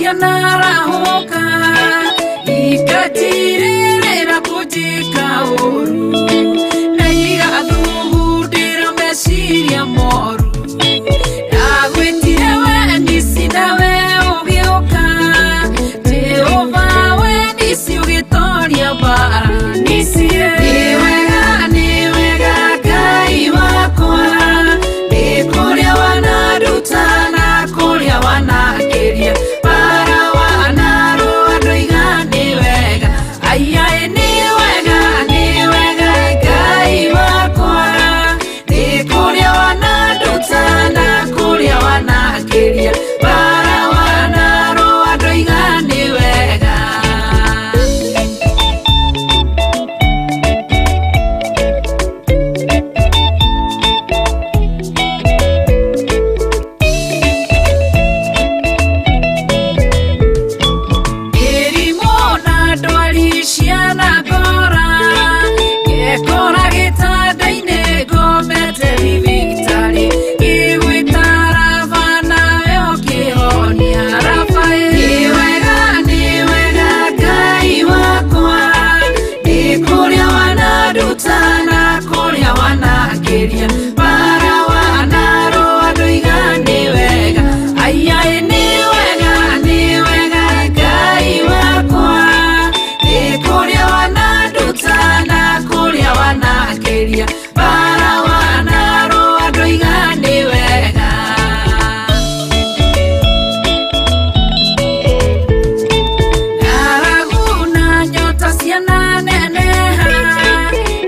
Cianarahũka ikatirĩrĩra kũnjĩka ũru na igathugundĩra meciria moru. Ndagwĩtire we nisi nawe ũgĩũka, Jehova we nisi ũgĩtoria mbara nisi. Nĩ wega, nĩ wega Ngai wakwa, nĩ kũrĩa wananduta na kũrĩa wanakĩria bara wanarũa ndoiga nĩ wega. Aiaĩ, nĩ wega, nĩ wega Ngai wakwa, nĩ kũrĩa wananduta na kũrĩa wanakĩria bara wanarũa ndoiga nĩ wega. Mĩrimũ na ndwari cianangora, ngekora gĩtanda-inĩ ngomete thibitarĩ, ngĩgwĩta Raba nawe ũkĩhonia Raba. Nĩ wega, nĩ wega Ngai wakwa, nĩ kũrĩa wananduta na kũrĩa wanakĩria bara wanarũa ndoiga nĩ wega. Aiaĩ, nĩ wega, nĩ wega Ngai wakwa, nĩ kũrĩa wananduta na kũrĩa wanakĩria bara wanarũa ndoiga nĩ wega. Ng'aragu na nyota ciananeneha,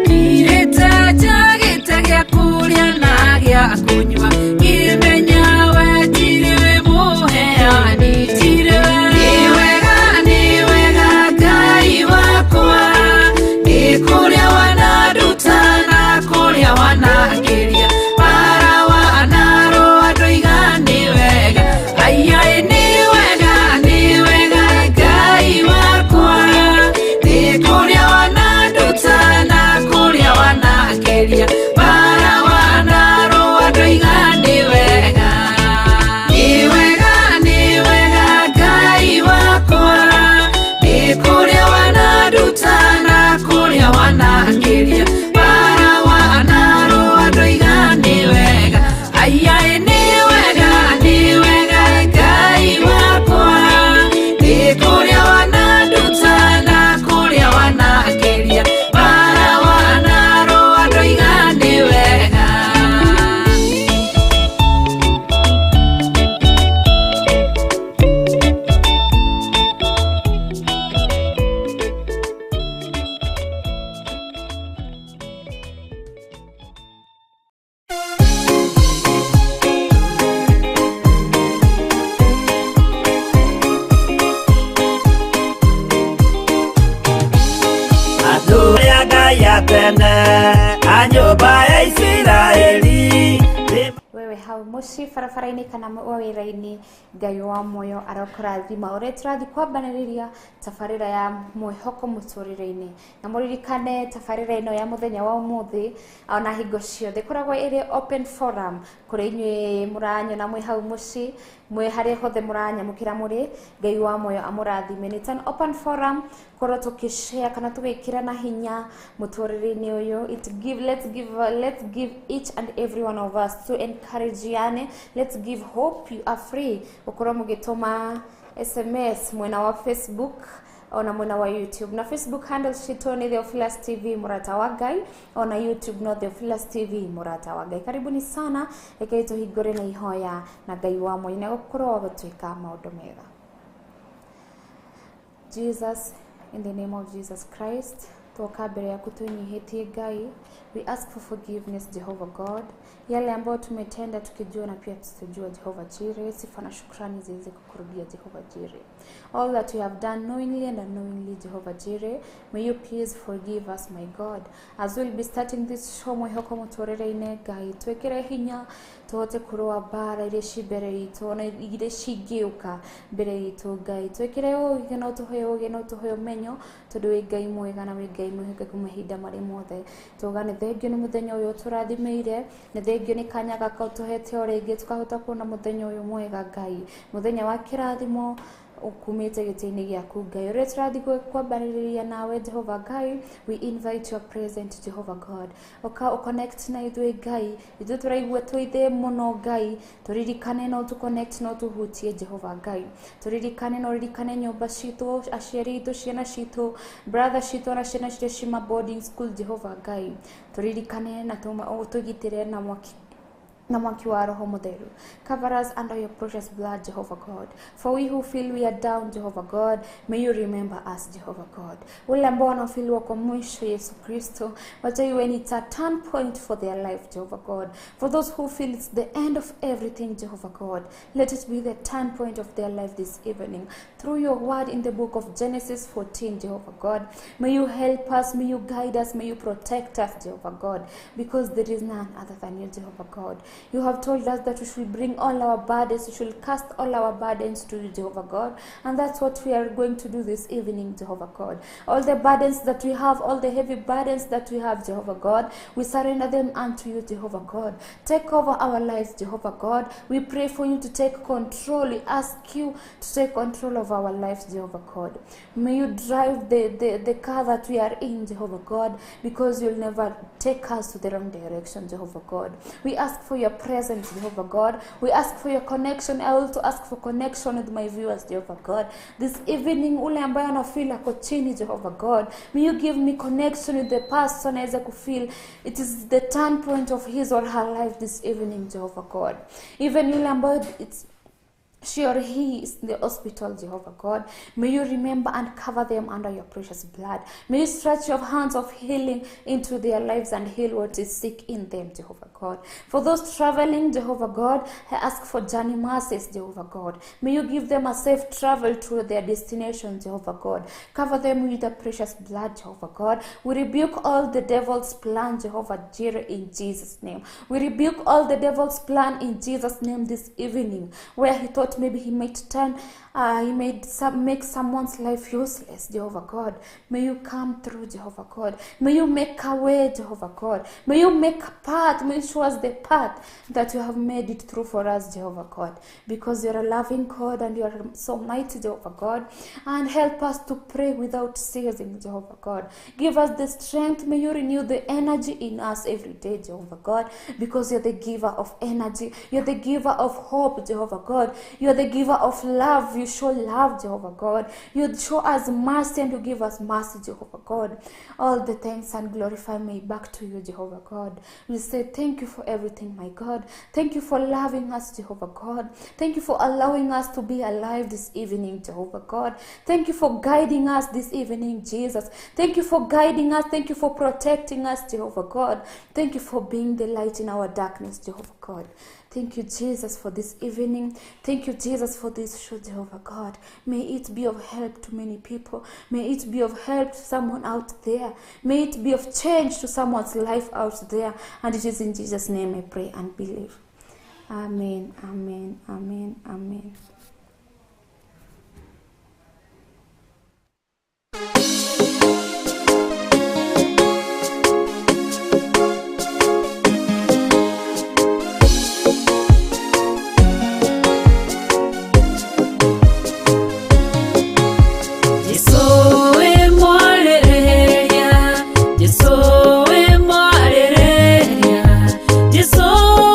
ngirĩte njagĩte gĩa kũrĩa na gĩa kũnyua, ngĩmenya we tirĩ wĩ mũheani, tirĩ we. Nĩ wega, nĩ wega Ngai wakwa, nĩ kũrĩa wananduta na kũrĩa wanakĩria bara wanarũa ndoiga nĩ wega. Aiaĩ, nĩ wega, nĩ wega Ngai wakwa, nĩ kũrĩa wananduta na kũrĩa wanakĩria bara wanarũa ndoiga nĩ wega. Nĩ wega, nĩ wega Ngai wakwa, nĩ kũrĩa wananduta na kũrĩa wanakĩria bara wanarũa ndoiga nĩ wega. Aiaĩ, nĩ wega, nĩ wega Ngai wakwa, nĩ kũrĩa wananduta na kũrĩa wanakĩria bara wanarũa ndoiga nĩ wega. Andũ a Ngai a tene a nyũmba ya Isiraeli. Wewe hau muciĩ, barabara-inĩ kana wĩra-inĩ, Ngai wa muoyo arokũrathima ũrĩa tũrathiĩ kwambanĩrĩria tabarĩra ya mwĩhoko mũtũrĩre-inĩ. Na mũririkane tabarĩra ĩno ya mũthenya wa ũmũthĩ ona hingo ciothe ĩkoragwo ĩrĩ open forum kũrĩ inyuĩ mũranyona mwĩ hau mũciĩ, mwĩ harĩa hothe mũranyamũkĩra mũrĩ. Ngai wa muoyo amũrathime. Nĩ an open forum korwo tũkĩshare kana tũgĩkĩrana hinya mũtũrĩre-inĩ ũyũ. It give let's give let's give each and every one of us to encourage, yani let's give hope. You are free gũkorwo mũgĩtũma SMS mwena wa Facebook ona mwena wa YouTube, na Facebook handle citũ nĩ Theophilus TV Mũrata wa Ngai, ona YouTube no Theophilus TV Mũrata wa Ngai. Karibuni sana. Rekei tũhingũre na ihoya na Ngai wa muoyo nĩ gũkorwo wa gũtuĩka maũndũ mega. Jesus, in the name of Jesus Christ, tuoka mbere yaku twĩnyihĩtie Ngai. We ask for forgiveness, Jehovah God, yale ambayo tumetenda tukijua na pia tusiojua. Jehovah Jireh, sifa na shukrani ziweze kukurudia, Jehovah Jireh. All that we have done knowingly and unknowingly, Jehovah Jireh, may you please forgive us, my God. As we'll be starting this show, mwĩhoko mũtũrĩre-inĩ, Ngai twĩkĩre hinya tũhote kũrũa mbara iria ci mbere itũ na iria cingĩũka mbere itũ. Ngai twĩkĩre ũgĩ na ũtũhe ũgĩ na ũtũhe ũmenyo, tondũ wĩ Ngai mwega na wĩ Ngai mwĩhokeku mahinda marĩ mothe. Tuga nĩ thengio nĩ mũthenya ũyũ ũtũrathimĩire, nĩ thengio nĩ kanya gaka ũtũhete o rĩngĩ tũkahota kuona mũthenya ũyũ mwega, Ngai, mũthenya wa kĩrathimo. Ukumĩte gĩtĩ-inĩ gĩaku Ngai ũrĩa tũrathiĩ kwambanĩrĩria nawe Jehova Ngai. We invite your presence, Jehova God. Ũka ũconnect na ithuĩ Ngai. Ithuĩ tũraigua twĩ thĩ mũno Ngai. Tũririkane no tũ-connect, no tũhutie Jehova Ngai. Tũririkane no ririkane nyũmba citũ, aciari aitũ, ciana citũ, brother citũ na ciana ciria cima boarding school Jehova Ngai. Tũririkane na tũgitĩre na mwaki wa Roho Mũtheru. Cover us under your precious blood, Jehovah God. For we who feel we are down, Jehovah God, may you remember us, Jehovah God. Wale ambao wanafeel wako mwisho, Yesu Kristo, wacha iwe ni a turn point for their life, Jehovah God. For those who feel it's the end of everything, Jehovah God, let it be the turn point of their life this evening. Through your word in the book of Genesis 14, Jehovah God, may you help us, may you guide us, may you protect us, Jehovah God, because there is none other than you, Jehovah God. You have told us that we should bring all our burdens, we should cast all our burdens to you, Jehovah God. And that's what we are going to do this evening, Jehovah God. All the burdens that we have, all the heavy burdens that we have, Jehovah God, we surrender them unto you, Jehovah God. Take over our lives, Jehovah God. We pray for you to take control. We ask you to take control of our lives, Jehovah God. May you drive the car that we are in, Jehovah God, because you'll never take us to the wrong direction, Jehovah God. We ask for your presence, Jehovah God. We ask for your connection. I also ask for connection with my viewers, Jehovah God. This evening, ule ambaye anafeel ako chini, Jehovah God, may you give me connection with the person aweze kufeel it is the turn point of his or her life this evening, Jehovah God. Even yule ambayo it's she or he is in the hospital, Jehovah God, may you remember and cover them under your precious blood. May you stretch your hands of healing into their lives and heal what is sick in them, Jehovah God. For those traveling, Jehovah God, I ask for journey mercies, Jehovah God. May you give them a safe travel to their destination, Jehovah God. Cover them with the precious blood, Jehovah God. We rebuke all the devil's plan, Jehovah Jireh, in Jesus' name. We rebuke all the devil's plan in Jesus' name this evening, where he thought maybe he might turn, he made some, make someone's life useless, Jehovah God. May you come through, Jehovah God. May you make a way, Jehovah God. May you make a path. May you show us the path that you have made it through for us, Jehovah God. Because you're a loving God and you're so mighty, Jehovah God. And help us to pray without ceasing, Jehovah God. Give us the strength. May you renew the energy in us every day, Jehovah God. Because you're the giver of energy. You're the giver of hope, Jehovah God. You're the giver of love. You show love, Jehovah God. You show us mercy and you give us mercy, Jehovah God. All the thanks and glorify may back to you, Jehovah God. We say thank you for everything, my God. Thank you for loving us, Jehovah God. Thank you for allowing us to be alive this evening, Jehovah God. Thank you for guiding us this evening, Jesus. Thank you for guiding us. Thank you for protecting us, Jehovah God. Thank you for being the light in our darkness, Jehovah God. Thank you, Jesus, for this evening. Thank you, Jesus, for this show, Jehovah God. May it be of help to many people. May it be of help to someone out there. May it be of change to someone's life out there. And it is in Jesus' name I pray and believe. Amen, amen, amen, amen. Jesu we mwarĩrĩria, Jesu we mwarĩrĩria, Jesu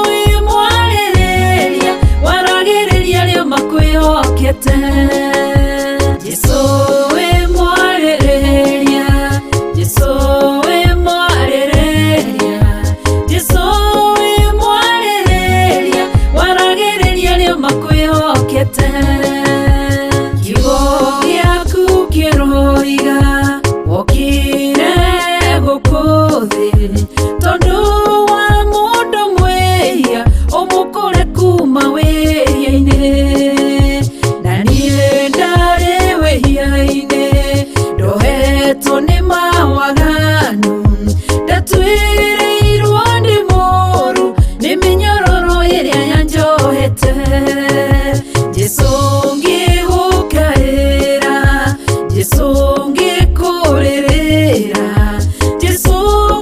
we mwarĩrĩria, waragĩrĩria arĩa makwĩhokete. Jesu we mwarĩrĩria, Jesu we mwarĩrĩria, Jesu we mwarĩrĩria, waragĩrĩria arĩa makwĩhokete. Kiugo gĩaku kĩroiga wokire gũkũ thĩ tondũ wa mũndũ mwĩhia ũmũkũre kuma wĩhia-inĩ, na niĩ ndarĩ wĩhia-inĩ, ndohetwo nĩ mawaganu, ndatuĩrĩirwo nĩ mũru nĩ mĩnyororo ĩrĩa yanjohete. Jesu ngĩgũkaĩra, Jesu ngĩkũrĩrĩra, Jesu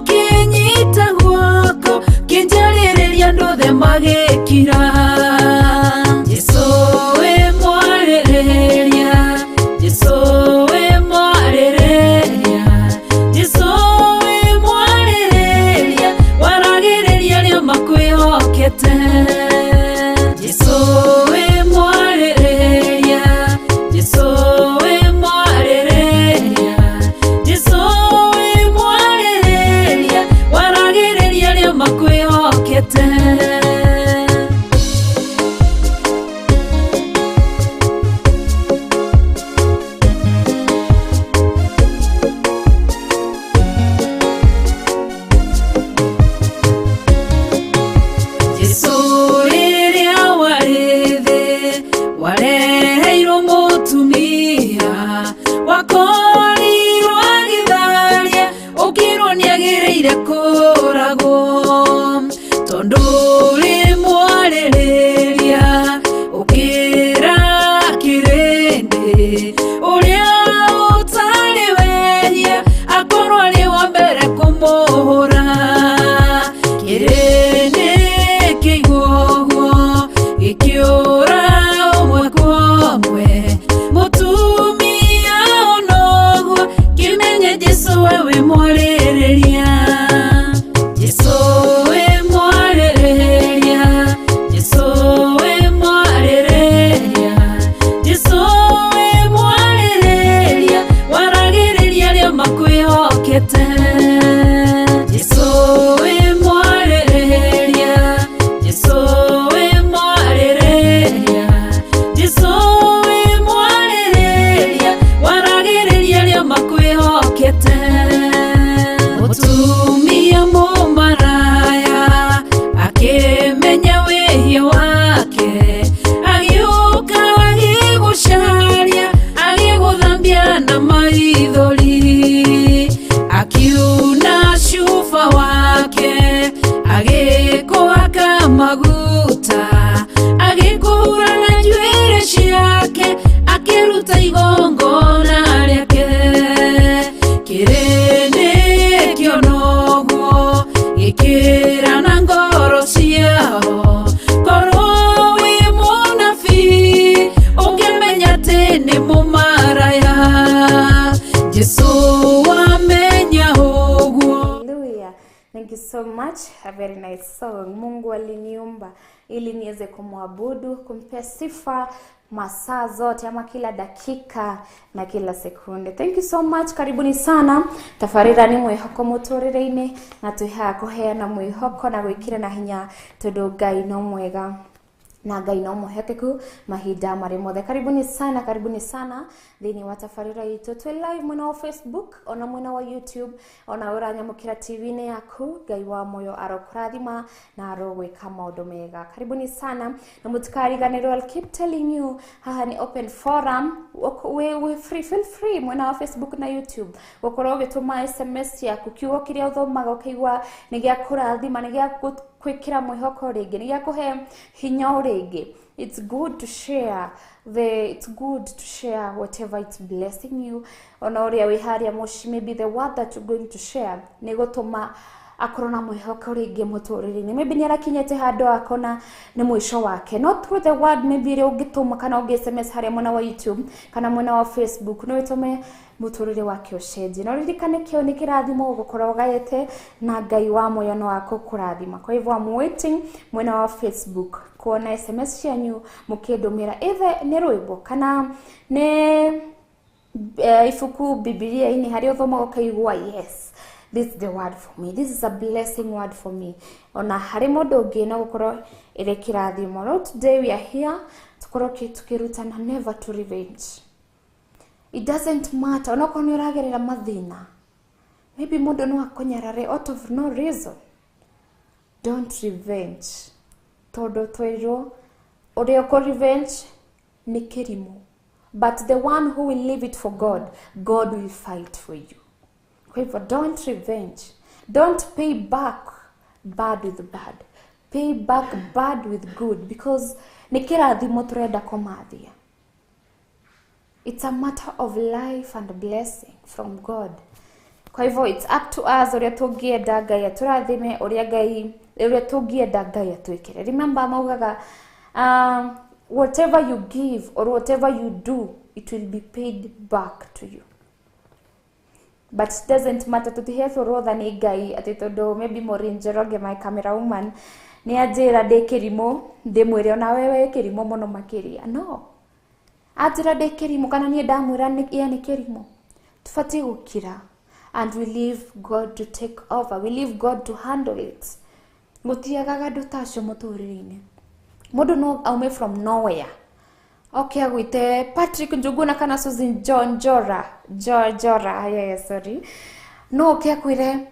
kĩnyita guoko kĩnjarĩrĩria andũ othe magĩkira. Jesu wĩ mwarĩrĩria. Jesu rĩrĩa warĩ thĩ wareheirwo mũtumia wakorirwo agĩtharia ũkĩrwo nĩagĩrĩire kũragwo tondũ rĩ mwarĩrĩria ũkĩra kĩrĩndĩ ũrĩa ũtarĩ wehia akorwo arĩ wa mbere kũmũhũra kĩrĩndĩ kĩigua ũguo gĩkĩũra ũmwe kwa ũmwe mũtumia onoguo kĩmenye Jesu wewe mwarĩrĩria Jesu we mwarĩrĩria Jesu we mwarĩrĩria Jesu we mwarĩrĩria waragĩrĩria arĩa makwĩhokete Jesu we mwarĩrĩria Jesu we mwarĩrĩria Jesu we mwarĩrĩria waragĩrĩria arĩa makwĩhokete mũtumia mũmaraya akĩmenya wĩhia wake agĩũka agĩgũcaria agĩgũthambia na maithori akiuna cuba wake agĩkũhaka maguta agĩkũhura na njuĩrĩ ciake akĩruta igongona rĩake kĩrĩndĩ kĩona ũguo gĩkĩra na ngoro ciao korwo wĩ mũnabii ũngĩmenya atĩ nĩ mũmaraya Jesu wamenya ũguo. Hallelujah. Thank you so much. A very nice song. Mungu aliniumba ili niweze kumwabudu, kumpea sifa masaa zote ama kila dakika na kila sekunde. Thank you so much. Karibuni sana. Tabarĩra nĩ mwĩhoko mũtũrĩre-inĩ na twĩ haha kũheana mwĩhoko na gwĩkĩra na hinya tondũ Ngai no mwega na Ngai no mwĩhokeku mahinda marĩ mothe. Karibuni sana, karibuni sana thĩinĩ wa tabarĩra itũ. Twĩ live mwena wa Facebook ona mwena wa YouTube ona ũranyamũkĩra TV-inĩ yaku. Ngai wa moyo arokũrathima na arogwĩka maũndũ mega. Karibuni sana na mũtikariganĩrwo, I'll keep telling you, haha nĩ open forum. We free, feel free mwena wa Facebook na YouTube gũkorwo ũgĩtũma SMS yaku, kiugo kĩrĩa ũthomaga ũkaigua nĩ gĩa kũrathima, nĩ gĩa gwĩkĩra mwĩhoko rĩngĩ, nĩ gĩa kũhe hinya o rĩngĩ. It's good to share whatever it's blessing you. Ona ũrĩa wĩ harĩa mũciĩ, maybe the word that you're going to share nĩ gũtũma akorwo na mwĩhoko rĩngĩ mũtũrĩre-inĩ. Maybe nĩ arakinyĩte handũ akona nĩ mũico wake, not through the word maybe ĩrĩa ũngĩtũma kana ũngĩ SMS harĩa mwena wa YouTube kana mwena wa Facebook, no ĩtũme mũtũrĩre wake ũcenjie. Na ũririkane kĩo nĩ kĩrathimo ũgũkorwo ũgaĩte na Ngai wa muoyo no akũkũrathima. Kwa hivyo I'm waiting mwena wa Facebook kuona SMS cianyu mũkĩndũmĩra, either nĩ rwĩmbo kana nĩ ibuku Bibilia-inĩ harĩa ũthomaga ũkaigua, yes, this is the word for me, this is a blessing word for me. Ona harĩ mũndũ ũngĩ no gũkorwo ĩrĩ kĩrathimo. No today we are here tukorwo tukĩrutana never to revenge. It doesn't matter onokorwo nĩ ũragerera mathĩna, maybe mũndũ no akũnyarare out of no reason, don't revenge, tondũ twerirwo ũrĩa ũkũ revenge nĩ kĩrimũ, but the one who will leave it for God, God will fight for you. Kwa hivyo don't revenge, don't pay back bad with bad, pay back bad with good, because nĩ kĩrathimo tũrenda kũmathia. It's a matter of life and blessing from God. Kwa hivyo it's up to us ũrĩa tũngĩenda Ngai atũrathime, ũrĩa Ngai, ũrĩa tũngĩenda Ngai atwĩkĩre. Remember maugaga, whatever you give or whatever you do, it will be paid back to you. But it doesn't matter, tũtihetwo rũtha nĩ Ngai atĩ tondũ maybe Maureen Njoroge, my camera woman, nĩ anjĩra ndĩ kĩrimũ, ndĩmwĩre ona wewe wĩ kĩrimũ mũno makĩria. No, anjĩra ndĩ kĩrimũ kana niĩ ndamwĩra ye nĩ kĩrimũ, tũbatiĩ gũkira and we leave God to take over, we leave God to handle it. Gũtiagaga andũ ta acio mũtũrĩre-inĩ. Mũndũ no aume from nowhere okay agwĩte Patrick Njuguna kana Susan John Jora Jo Jora, yeah, sorry, no oke akwĩre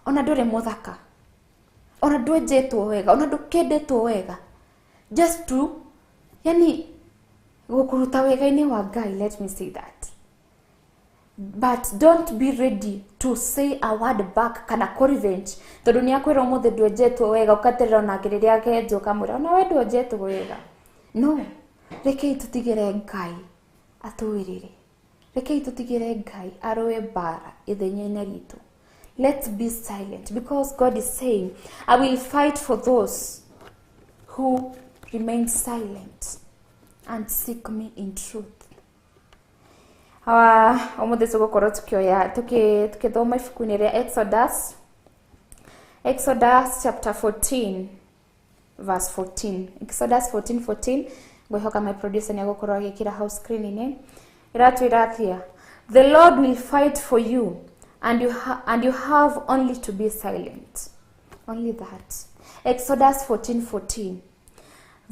ona ndũrĩ mũthaka, Ona ndwenjetwo wega, ona ndũkendetwo wega. Just to, yani gũkũruta wega-inĩ wa Ngai, let me say that. But don't be ready to say a word back kana kũ revenge. Tondũ nĩ akwĩra ũmũthĩ ndwenjetwo wega, ũkaterera onake rĩrĩa akenjwo ũkamwĩra ona we ndwenjetwo wega. No, rekei tũtigĩre Ngai atũwĩrĩre. Rekei tũtigĩre Ngai arũe mbara ithenya-inĩ ritũ. Let's be silent because God is saying, I will fight for those who remain silent and seek me in truth. Ũmũthĩ tũgũkorwo tukĩoya tukĩthoma ibuku-inĩ rĩa Exodus, Exodus chapter 14 verse 14. Exodus 14:14. Ngwĩhoka my producer nĩ agũkorwo agĩkĩra hau screen-inĩ. Ĩratwĩra atĩa? The Lord will fight for you and you have only to be silent. Only that. Exodus 14:14.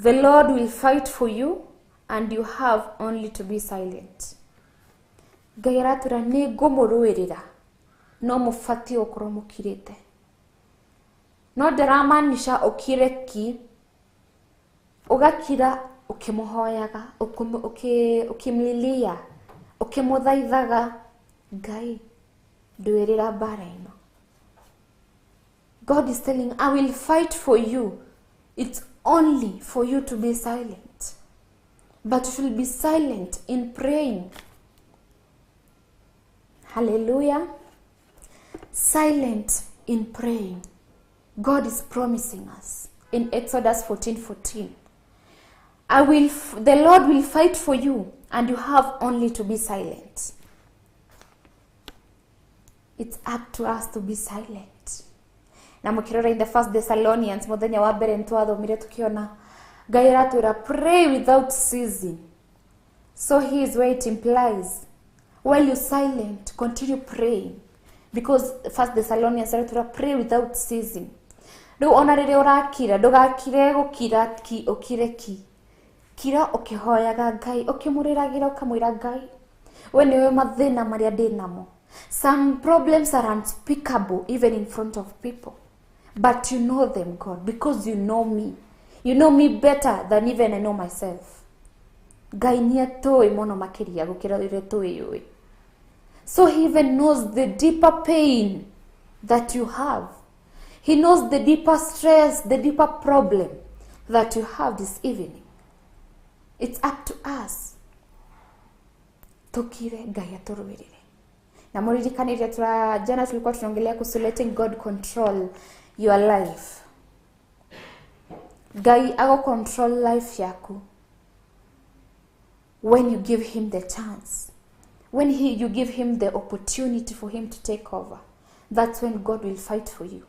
The Lord will fight for you and you have only to be silent. Ngai aratwĩra nĩ ngũmũrũĩrĩra no mũbatiĩ gũkorwo mũkirĩte. No ndaramaanisha ũkire ki, ũgakira ũkĩmũhoyaga, ũkĩmlilia, ũkĩmũthaithaga, Ngai ndũĩrĩra mbara ĩno. God is telling, I will fight for you. It's only for you to be silent. But you should be silent in praying. Hallelujah. Silent in praying. God is promising us in Exodus 14:14. The Lord will fight for you and you have only to be silent. It's up to us to be silent. Na mukirora in the First Thessalonians muthenya wa mbere nitwathomire tukiona Ngai aratwĩra pray without ceasing. So here is where it implies, while you're silent, continue praying. Because First Thessalonians aratwĩra pray without ceasing. Rĩu ona rĩrĩa ũrakira, ndũgakire gũkira ki, ũkire ki. Kira ũkĩhoyaga Ngai, ũkĩmũrĩragĩra ũkamwĩra Ngai, we nĩwe mathĩna marĩa ndĩ namo. Some problems are unspeakable even in front of people. But you know them, God, because you know me. You know me better than even I know myself. Ngai nĩ atũĩ mũno makĩria gũkĩra ũrĩa tũĩyũĩ. So he even knows the deeper pain that you have. He knows the deeper stress, the deeper problem that you have this evening. It's up to us. Tukire Ngai atũrũĩrĩre. Na mũririkane jana tulikuwa tunaongelea kuhusu letting God control your life. Ngai ago control life yaku when you give him the chance. When you give him the opportunity for him to take over. That's when God will fight for you.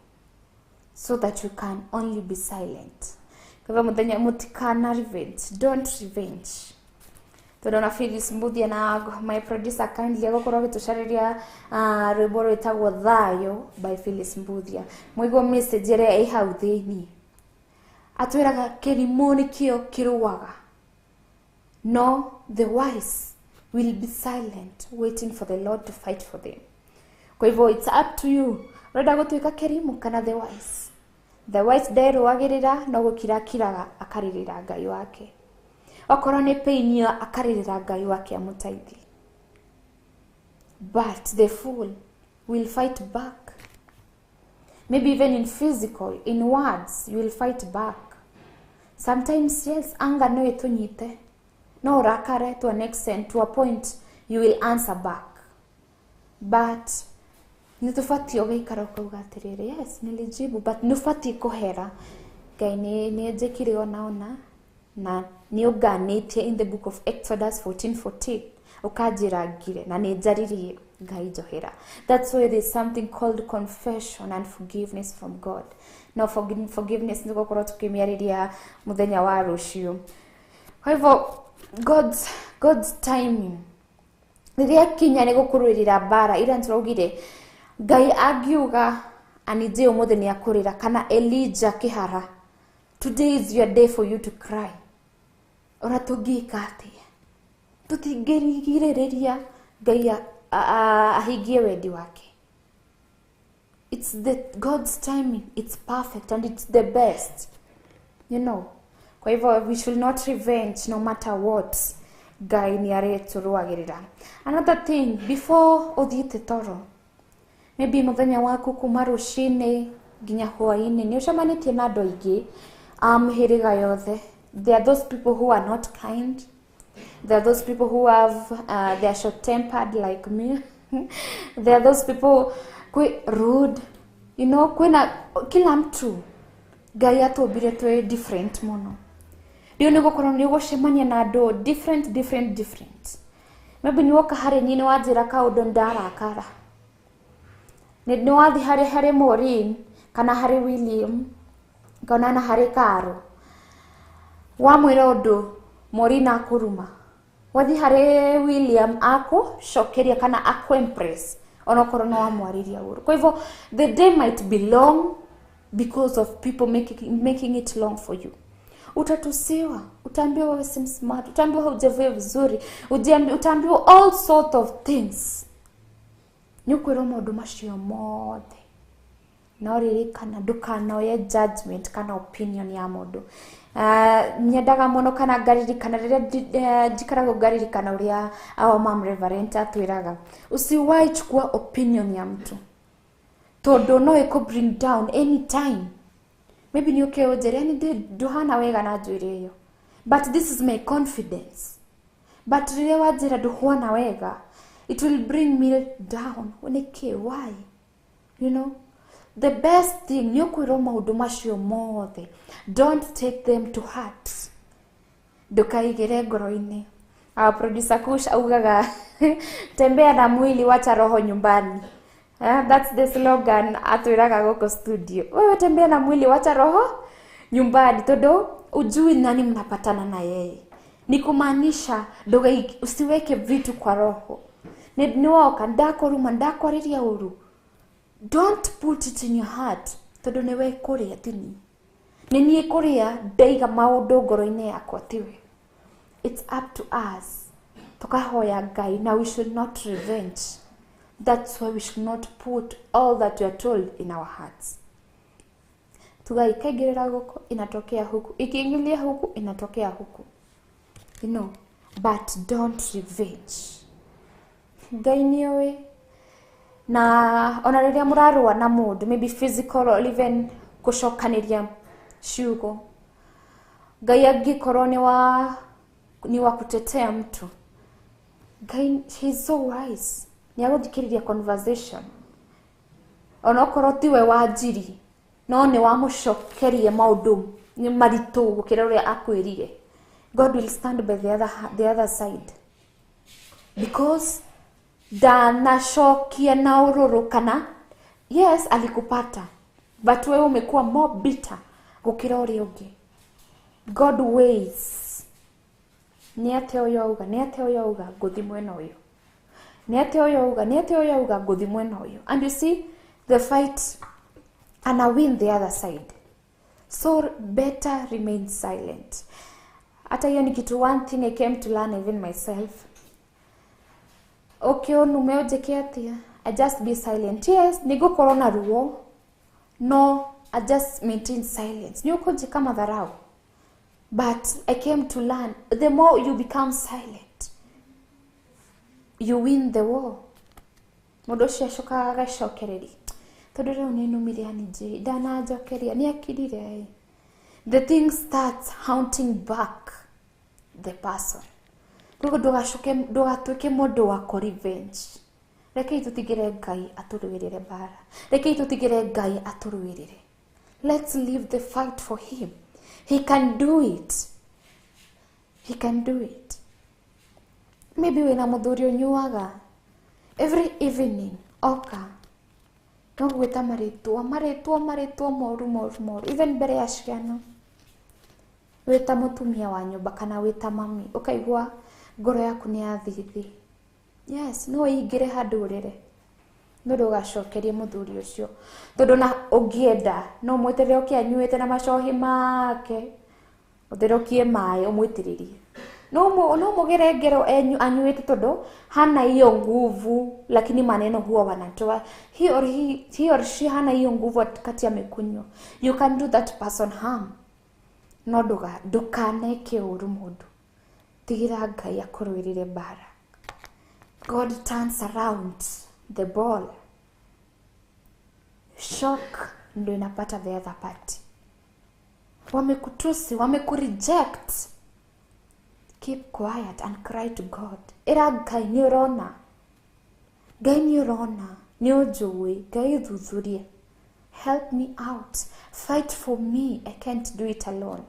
So that you can only be silent. Kwa hivyo muthenya mutikana revenge. Don't revenge. Tondũ na Phyllis Mbuthia na my producer kindly agũkorwo agĩtũcarĩria rwĩmbo rwĩtagwo Thayũ by Phyllis Mbuthia. Mũigua message ĩrĩa ĩ hau thĩiniĩ. Atwĩraga kĩrimũ nĩkĩo kĩrũaga. No, the wise will be silent, waiting for the Lord to fight for them. Kwa hivyo it's up to you. Ũrenda gũtuĩka kĩrimũ kana the wise? The wise nderũagĩrĩra no gũkira akiraga akarĩrĩra Ngai wake. Okorwo nĩ pain ĩyo akarĩrĩra Ngai wake amũteithie. But the fool will fight back. Maybe even in physical, in words, you will fight back. Sometimes, yes, anger no ĩtũnyite. No ũrakare to an extent, to a point, you will answer back. But nĩ tũbatiĩ ũgaikara ũkauga atĩrĩrĩ, yes, nilijibu, but nĩ ũbatiĩ kũhera. Ngai nĩ njĩkire ona ona na nĩ ũnganĩtie in the book of Exodus 14:14 ũkanjĩra ngire na nĩ njaririe Ngai njohera. That's why there's something called confession and forgiveness from God. No forgiveness nĩ gũkorwo tũkĩmĩarĩria mũthenya wa rũciũ. Kwa hivyo God's timing rĩrĩa kinya nĩ gũkũrũĩrĩra mbara ira nĩtũraugire Ngai angiuga anije ũmũthĩ nĩ akũrĩra kana Elijah kĩhara, today is your day for you to cry. Ona tũngĩka atĩa tũtingĩrigĩrĩria Ngai ahingie wendi wake. It's the God's timing, it's perfect and it's the best, you know. Kwa hivyo we should not revenge no matter what. Ngai nĩ arĩtũrũagĩrĩra. Another thing, before ũthiĩte toro, maybe mũthenya waku kuma rũcinĩ nginya hwaĩ-inĩ nĩ ũcemanĩtie na andũ aingĩ a mĩhĩrĩga yothe. There are those people who are not kind. There are those people who have they are short tempered like me. There are those people kwĩ rude, you know. Kwĩna kila mtu. Ngai atũmbire twĩ different mũno. Rĩu nĩ gũkorwo nĩ ũgũcemania na andũ different, different, different. Maybe nĩ woka harĩ niĩ, nĩ wanjĩra kaũndũ, ndarakara. Nĩ wathiĩ harĩ Maureen kana harĩ William kana na harĩ Karo, wamwĩra ũndũ, Maureen akũruma. Wathiĩ harĩ William, akũcokeria kana akũ-impress onokorwo nĩ wamwarĩria ũru. Kwa hivyo the day might be long because of people making it long for you. Utatusiwa, utaambiwa wewe si smart, utaambiwa hujavaa vizuri, utaambiwa all sort of things. Nĩ ũkwĩrwo maũndũ macio mothe, no ririkana ndũkanoye judgment kana opinion ya mũndũ. Nyendaga mũno kana ngaririkana rĩrĩa njikaragwo ngaririkana ũrĩa our mom Reverend atwĩraga, usiwahi chukua opinion ya mtu tondũ no ĩkũ bring down anytime. Maybe nĩ ũke ũnjĩre yani ndũhana wega na njuĩrĩ ĩyo, but this is my confidence. But rĩrĩa wanjĩra ndũhuana wega, it will bring me down. Nĩkĩ? Why? You know, the best thing, nĩ ũkwĩrwo maũndũ macio mothe, don't take them to heart. Ndũkaigĩre ngoro-inĩ. Our producer Kush augaga, "Tembea na mwili, wacha roho nyumbani." That's the slogan atwĩraga gũkũ studio. Wewe tembea na mwili, wacha roho nyumbani, tondũ ujui nani mnapatana na yeye. Ni kumaanisha usiweke vitu kwa roho. Nĩ woka ndakũruma, ndakwarĩria ũru, don't put it in your heart, tondũ nĩwe kũrĩa tini nĩ niĩ kũrĩa ndaiga maũndũ ngoro-inĩ yakwa tiwe. It's up to us tukahoya Ngai na we should not revenge. That's why we should not put all that we are told in our hearts. Tuga ikaingĩrĩra gũkũ, inatokea huku, ikiingilia huku, inatokea huku, you know. But don't revenge. Ngai nĩoĩ. Na ona rĩrĩa mũrarũa na mũndũ, maybe physical or even gũcokanĩria ciugo, Ngai angĩkorwo nĩ wa kutetea mtu, Ngai, he's so wise, nĩ agũthikĩrĩria conversation onokorwo tiwe wanjiri, no nĩ wamũcokeria maũndũ nĩ maritũ gũkĩra ũrĩa akwĩrire. God will stand by the other side because ndanacokia na ũrũrũ kana yes, alikupata, but wewe umekuwa more bitter gũkĩra ũrĩa ũngĩ. God ways, nĩ atĩa ũyũ auga, nĩ atĩa ũyũ auga, ngũthi mwena ũyũ, nĩ atĩa ũyũ auga, nĩ atĩa ũyũ auga, ngũthi mwena ũyũ. And you see the fight ana win the other side. So better remain silent. Hata hiyo ni kitu, one thing I came to learn even myself. Okay, unume ũnjĩke atĩa, I just be silent. Yes, nĩngũkorwo na ruo, no I just maintain silence. Nĩ ũkũnjĩka madharau, but I came to learn the more you become silent, you win the war. Mũndũ ũcio acokaga agacokereria, tondũ rĩu nĩ numire anjĩ ndananjokeria, nĩ akirire. The thing starts haunting back the person. Koguo ndũgacoke, ndũgatuĩke mũndũ wa kũ revenge. Rekei tũtigĩre Ngai atũrũĩrĩre mbara. Rekei tũtigĩre Ngai atũrũĩrĩre. Let's leave the fight for him. He can do it, he can do it. Maybe wĩna mũthuri ũnyuaga every evening, oka no gwĩta marĩtwa, marĩtwa, marĩtwa moru, moru, moru, even mbere ya ciana. Wĩta mũtumia wa nyũmba kana wĩta mami, ũkaigua ngoro yaku nĩ yathiĩ thĩ. Yes, no ũingĩre handũ ũrĩre, no ndũgacokerie mũthuri ũcio, tondũ na ũngĩenda no mweterere oke anyuĩte na macohi make, ũtherũkie maĩ ũmwĩtĩrĩrie. No mũgere ngero enyu anyuĩte tondũ hana hiyo nguvu, lakini maneno huwa wanatoa. He or she hana hiyo nguvu wakati amekunywa. You can do that person harm. No ndukaneke ũru mũndũ. Tigira Ngai akũrũĩrĩre mbara. God turns around the ball. Shock ndio inapata the other party. Wamekutusi, wamekureject. Keep quiet and cry to God. Ĩra Ngai nĩ ũrona. Ngai nĩ ũrona. Nĩ ũnjũĩ. Ngai thuthurie. Help me out. Fight for me. I can't do it alone.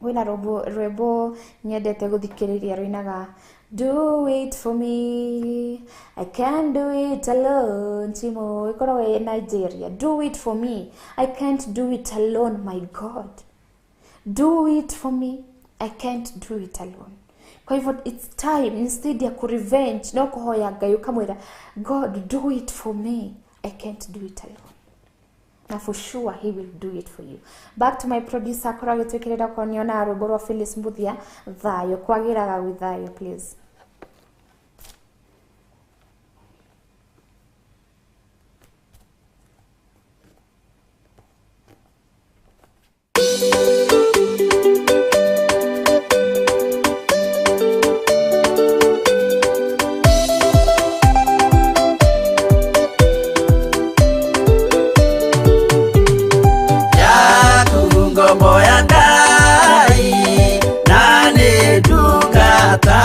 Wĩna rwĩmbo nyendete gũthikĩrĩria rũinaga Do it for me, I can't do it alone. Timo ĩkoragwo ĩ Nigeria. Do it for me, I can't do it alone, my God. Do it for me, I can't do it alone. Kwa hivyo it's time, instead ya kurevenge no kuhoya Ngai ukamwĩra God, do it for me, I can't do it alone. Na for sure he will do it for you. Back to my producer akorwo agĩtwĩkĩrĩra okorwo nĩona rwĩmbo rwa Phyllis Mbuthia thayũ kwagĩraga gwĩ thayũ, please. Yaku ngombo ya Ngai na nĩ ndungata.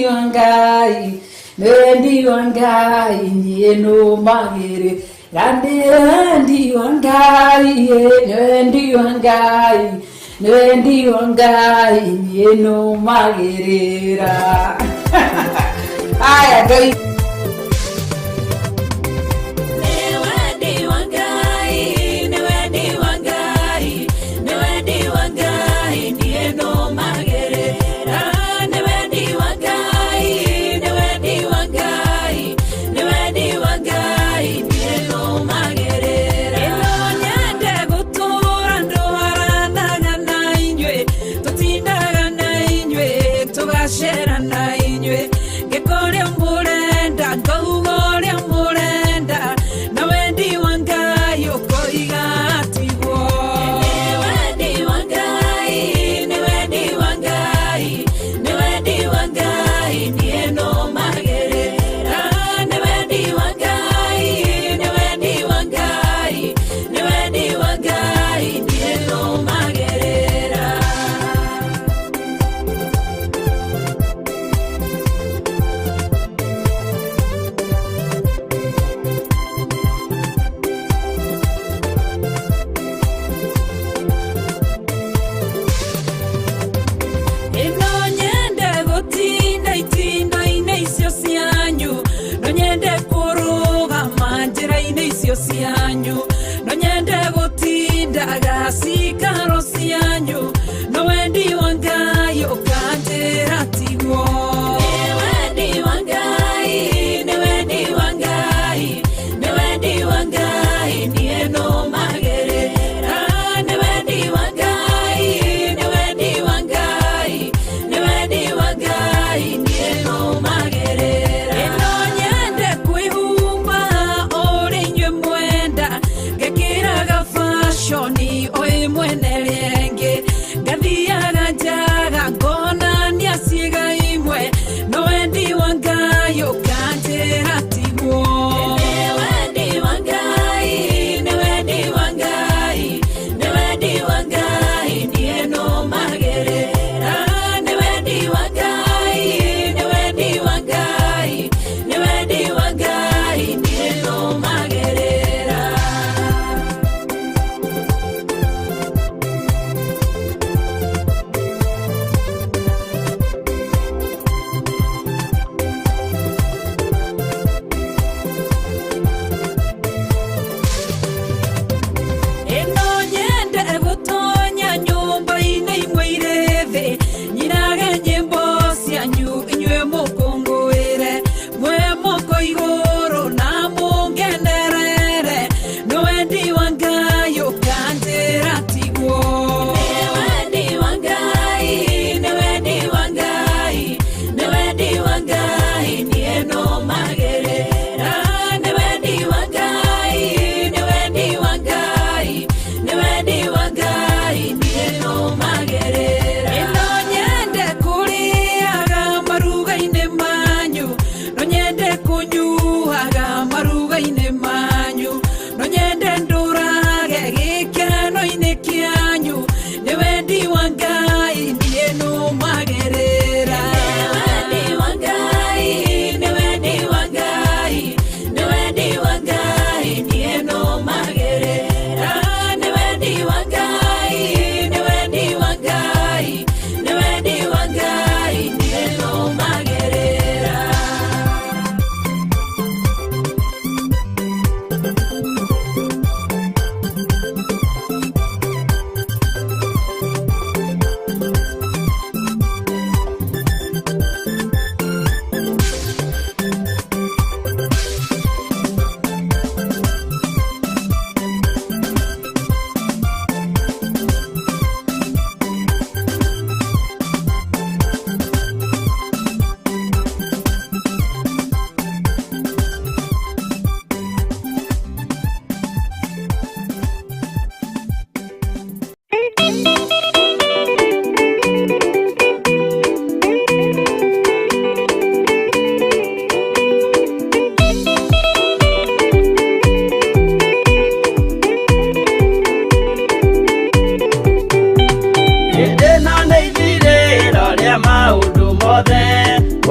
wendi wa Ngai, nĩ wendi wa Ngai niĩ nũmagĩrĩra. Nĩ wendi wa Ngai, nĩ wendi wa Ngai, nĩ wendi wa Ngai niĩ nũmagĩrĩra. Aya Ngai.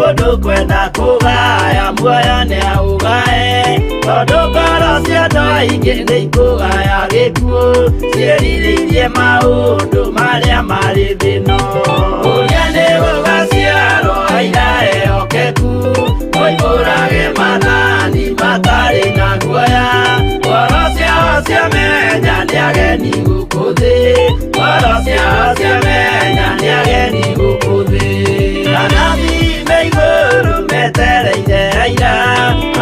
Mũndũ kwenda kũgaya muoyo nĩaũgae tondũ ngoro cia andũ aingĩ nĩikũgaya gĩkuũ ciĩrirĩirie maũndũ marĩa marĩ thĩ ĩno. Ũrĩa nĩgũgaciarwo aira ehokeku moimbũrage maathani matarĩ na guoya ngoro ciao ciamenya nĩ ageni gũkũ thĩ ngoro ciao ciamenya nĩ ageni gũkũ thĩ. Anabii me igũrũ metereire aira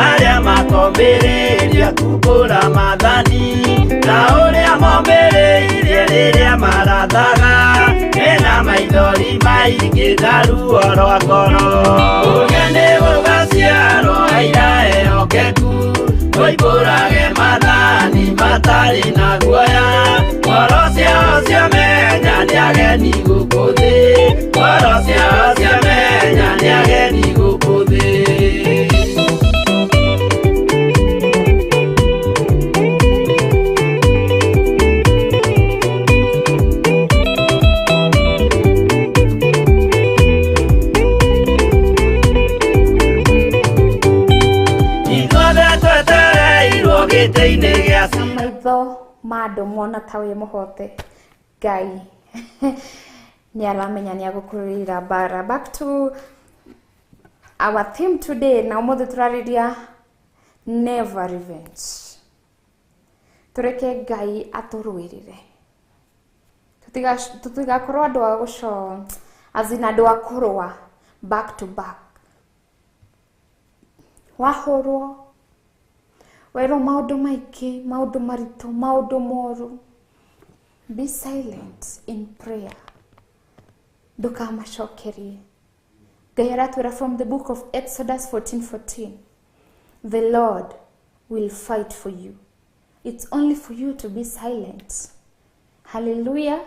arĩa makombĩrĩria kumbũra maathani ta ũrĩa mombĩrĩirie rĩrĩa marathaga mena maithori maingĩ na ruo rwa ngoro. Ũrĩa nĩgũgaciarwo aira ehokeku moimbũrage maathani matarĩ na guoya ngoro ciao ciamenya nĩ ageni gũkũ thĩ ngoro ciao ciamenya nĩ ageni gũkũ thĩ. Ithuothe twetereirwo gĩtĩ-inĩ gĩa Na maitho ma andũ mona ta wĩ mũhote Ngai nĩ aramenya nĩ agũkũrũĩrĩra mbara. Back to our theme today, na ũmũthĩ tũrarĩria never revenge. Tũreke Ngai atũrũĩrĩre, tũtigakorwo andũ a gũco as in andũ a kũrũa back to back. Wahũrwo werwo maũndũ maingĩ, maũndũ maritũ, maũndũ moru, be silent in prayer, ndũkamacokerie. Ngai aratwĩra from the book of Exodus 14:14, the Lord will fight for you. It's only for you to be silent. Hallelujah.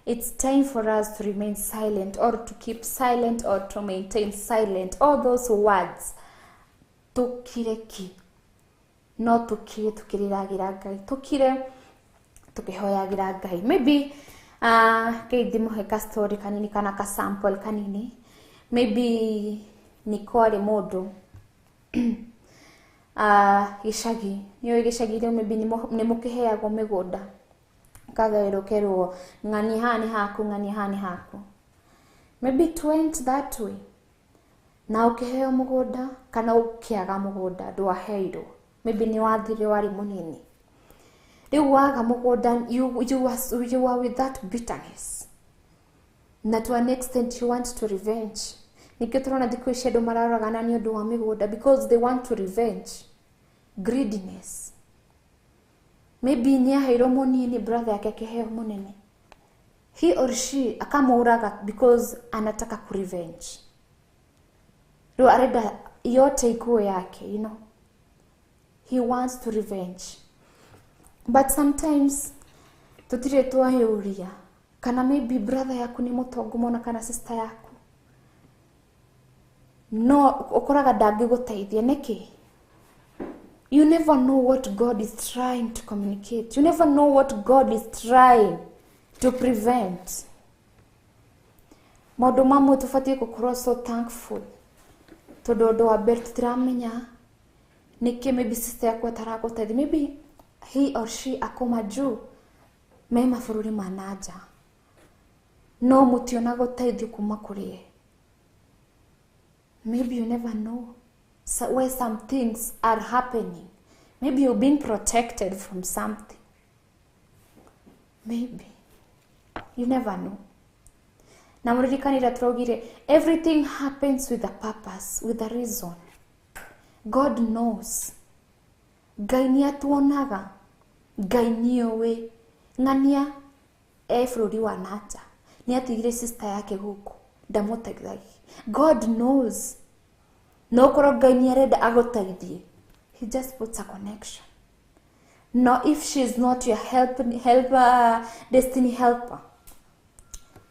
It's time for us to remain silent, or to keep silent, or to maintain silent. All those words. Tukire ki. No tukire tukiriragira Ngai. Tukire tukihoyagira Ngai. Maybe Ngai ndimuhe ka story kanini kana ka sample kanini. Maybe ni kwarĩ mũndũ gĩcagi. Nĩũĩ gĩcagi rĩu maybe nĩ mũkĩheagwo mĩgũnda. Kagaĩrwo kerwo ng'ani haha nĩ haku, ng'ani haha nĩ haku. Maybe it went that way. Na ũkĩheo mũgũnda kana ũkĩaga mũgũnda ndwaheirwo. Maybe nĩ wathire warĩ mũnini. Rĩu waga mũgũnda, you are with that bitterness. Na to an extent you want to revenge. Nĩkĩo tũrona thikũ ici andũ mararoragana nĩ ũndũ wa mĩgũnda because they want to revenge. Greediness. Maybe nĩ aheirwo mũnini, brother yake akĩheo mũnene. He or she akamũraga because anataka kurevenge. Rĩu arenda yote ikuwe yake, you know. He wants to revenge. But sometimes tũtirĩ twayũria kana maybe brother yaku nĩ mũtongu mũno kana sister yaku. No ũkoraga ndangĩgũteithia nĩkĩ? You never know what God is trying to communicate. You never know what God is trying to prevent. Maũndũ mamwe tũbatiĩ gũkorwo so thankful. Tondũ ũndũ wa mbere tũtiramenya nĩkĩ maybe sister yaku ataragũteithia. Maybe he or she ako majuu me mabũrũri ma na nja. No mũtionaga ũteithio kuma kũrĩ ye. Maybe you never know so where some things are happening. Maybe you're being protected from something. Maybe. You never know. Na mũririkanire tũraugire, everything happens with a purpose, with a reason. God knows. Ngai nĩ atuonaga. Ngai nĩoĩ. Ng'ania e bũrũri wa na nja. Nĩ atigire sister yake gũkũ. Ndamũteithagia. God knows. No korwo Ngai nĩ arenda agũteithie. He just puts a connection. No, if she is not your helper, destiny helper,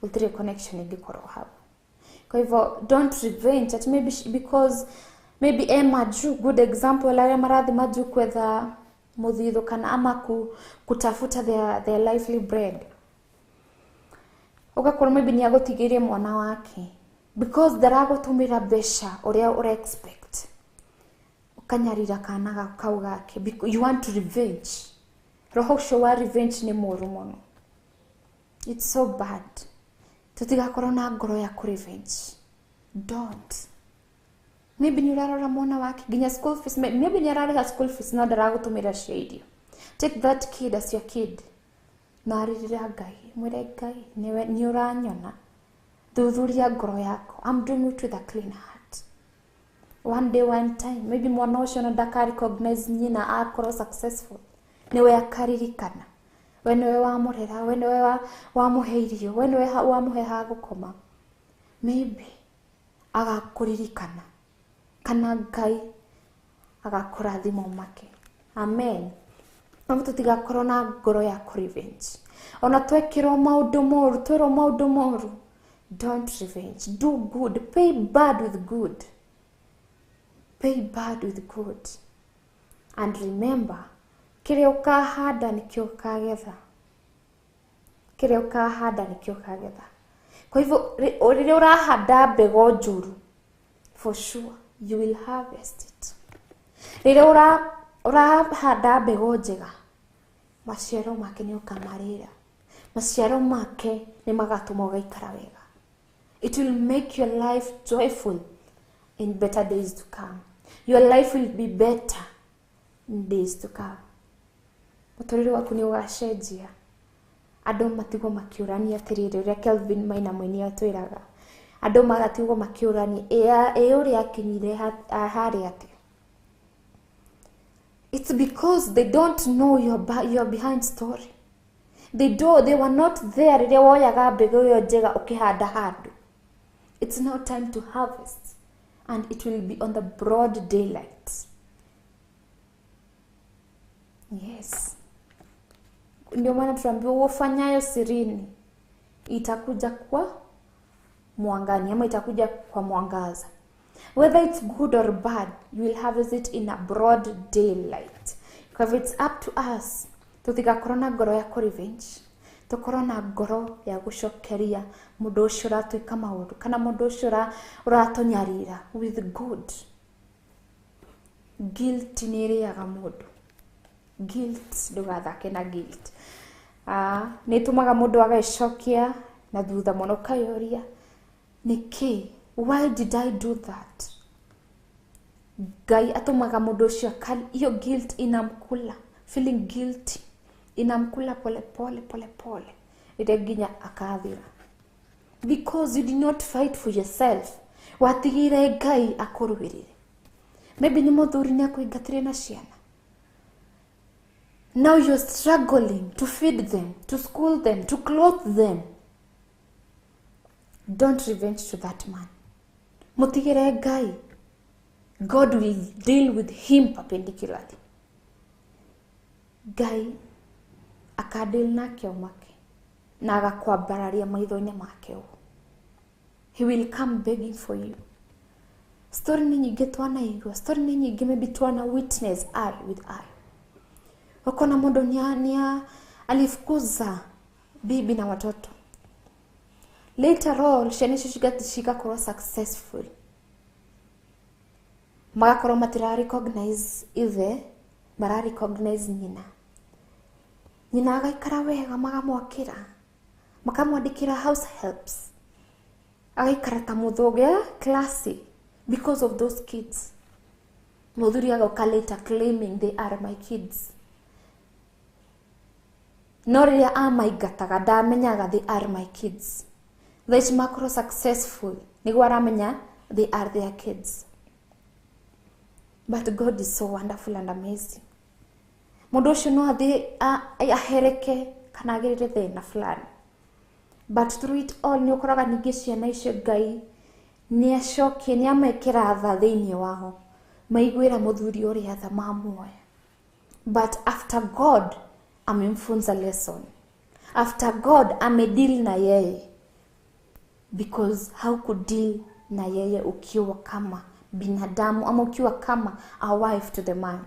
gũtirĩ connection ĩngĩkorwo hau. Kwa hivyo don't revenge at maybe she, because maybe e majuu, good example arĩa marathiĩ majuu kwetha mũthithũ kana ama kutafuta their lively bread. Ũgakorwo maybe nĩ agũtigĩirie mwana wake. Because ndaragũtũmĩra mbeca ũrĩa ũra expect, ũkanyarira kana kau gake. You want to revenge. Roho ũcio wa revenge nĩ mũru mũno. It's so bad. Tũtigakorwo na ngoro ya kũ revenge. Don't. Maybe nĩ ũrarora mwana wake nginya school fees, maybe nĩ ararĩha school fees no ndaragũtũmĩra cia irio. Take that kid as your kid. Na arĩrĩra Ngai, mwĩre Ngai nĩ ũranyona, thuthuria ngoro yakwa. I'm doing it with a clean heart. One day, one time, maybe mwana ũcio na ndaka recognize nyina akorwo successful, nĩwe akaririkana we nĩwe wamũrera, we nĩwe wamũhe irio, we nĩwe wamũhe ha gũkoma. Maybe agakũririkana kana Ngai agakũrathima make. Amen. No tũtigakorwo na ngoro ya kũ revenge. Ona twekĩrwo maũndũ moru, twerwo maũndũ moru, don't revenge. Do good. Pay bad with good. Pay bad with good. And remember, kĩrĩa ũkahanda nĩkĩo ũkagetha. Kĩrĩa ũkahanda nĩkĩo ũkagetha. Kwa hivyo rĩrĩa ũrahanda mbegũ njũru, for sure you will harvest it. Rĩrĩa ũrahanda mbegũ njega, maciaro make nĩ ũkamarĩra. Maciaro make nĩ magatũma ũgaikara wega. It will make your life joyful in better days to come. Your life will be better in days to come. Mũtũrĩre waku nĩ ũgacenjia. Andũ matigwo makĩũrania atĩrĩrĩ, ũrĩa Kelvin Maina Mũini atwĩraga. Andũ magatigwo makĩũrania, ĩ ũrĩa akinyire harĩa atĩa? It's because they don't know your behind story. They were not there rĩrĩa woyaga mbegũ ĩyo njega ũkĩhanda handũ. It's now time to harvest, and it will be on the broad daylight. Yes. Ndio maana tunaambiwa ufanyayo sirini itakuja kwa mwangani, ama itakuja kwa mwangaza. Whether it's good or bad, you will harvest it in a broad daylight. Because it's up to us. Tutigakorwo na ngoro ya revenge. Tukorwo na ngoro ya gũcokeria mũndũ ũcio ũratwĩka maũndũ kana mũndũ ũcio ũratũnyarira with good. Guilt nĩ ĩrĩaga mũndũ. Guilt, ndũgathake na guilt. Nĩ ĩtũmaga mũndũ agagĩcokia na thutha mũno, ũkayũria nĩkĩ? Why did I do that? Ngai atũmaga mũndũ ũcio hiyo guilt inamkula, feeling guilty inamkula pole pole pole pole rĩrĩa nginya akathira. Because you did not fight for yourself. Watigire Ngai akũrũĩrĩre. Maybe nĩ mũthuri nĩ akũingatire na ciana. Now you're struggling to feed them, to school them, to clothe them. Don't revenge to that man. Mutigire Ngai. God will deal with him perpendicularly. Ngai akadeal nake omake na agakwambararia maitho-inĩ make ũguo. He will come begging for you. Story nĩ nyingĩ twanaigua, story nĩ nyingĩ maybe twana witness eye with eye. Wakona mũndũ ni alifukuza bibi na watoto. Later on, ciana icio cigakorwo successful. Magakorwo matira recognize ithe, mara recognize nyina. Nyina agaikara wega, magamwakĩra, makamwandĩkĩra house helps. Agaikara ta mũthũngũ, classy, because of those kids. Mũthuri agoka later claiming they are my kids. No rĩrĩa amaingataga ndamenyaga they are my kids. Thaa ici makorwo successful nĩguo aramenya they are their kids. But God is so wonderful and amazing. Mũndũ ũcio no athiĩ ahereke kana agerere thĩna fulani. But through it all nĩ ũkoraga ningĩ ciana icio Ngai nĩ acokie, nĩ amekĩra tha thĩinĩ wao. Maiguĩra mũthuri ũrĩa tha mamuoya. But after God amemfunza lesson. After God amedeal na yeye. Because how could deal na yeye ukiwa kama binadamu ama ukiwa kama a wife to the man?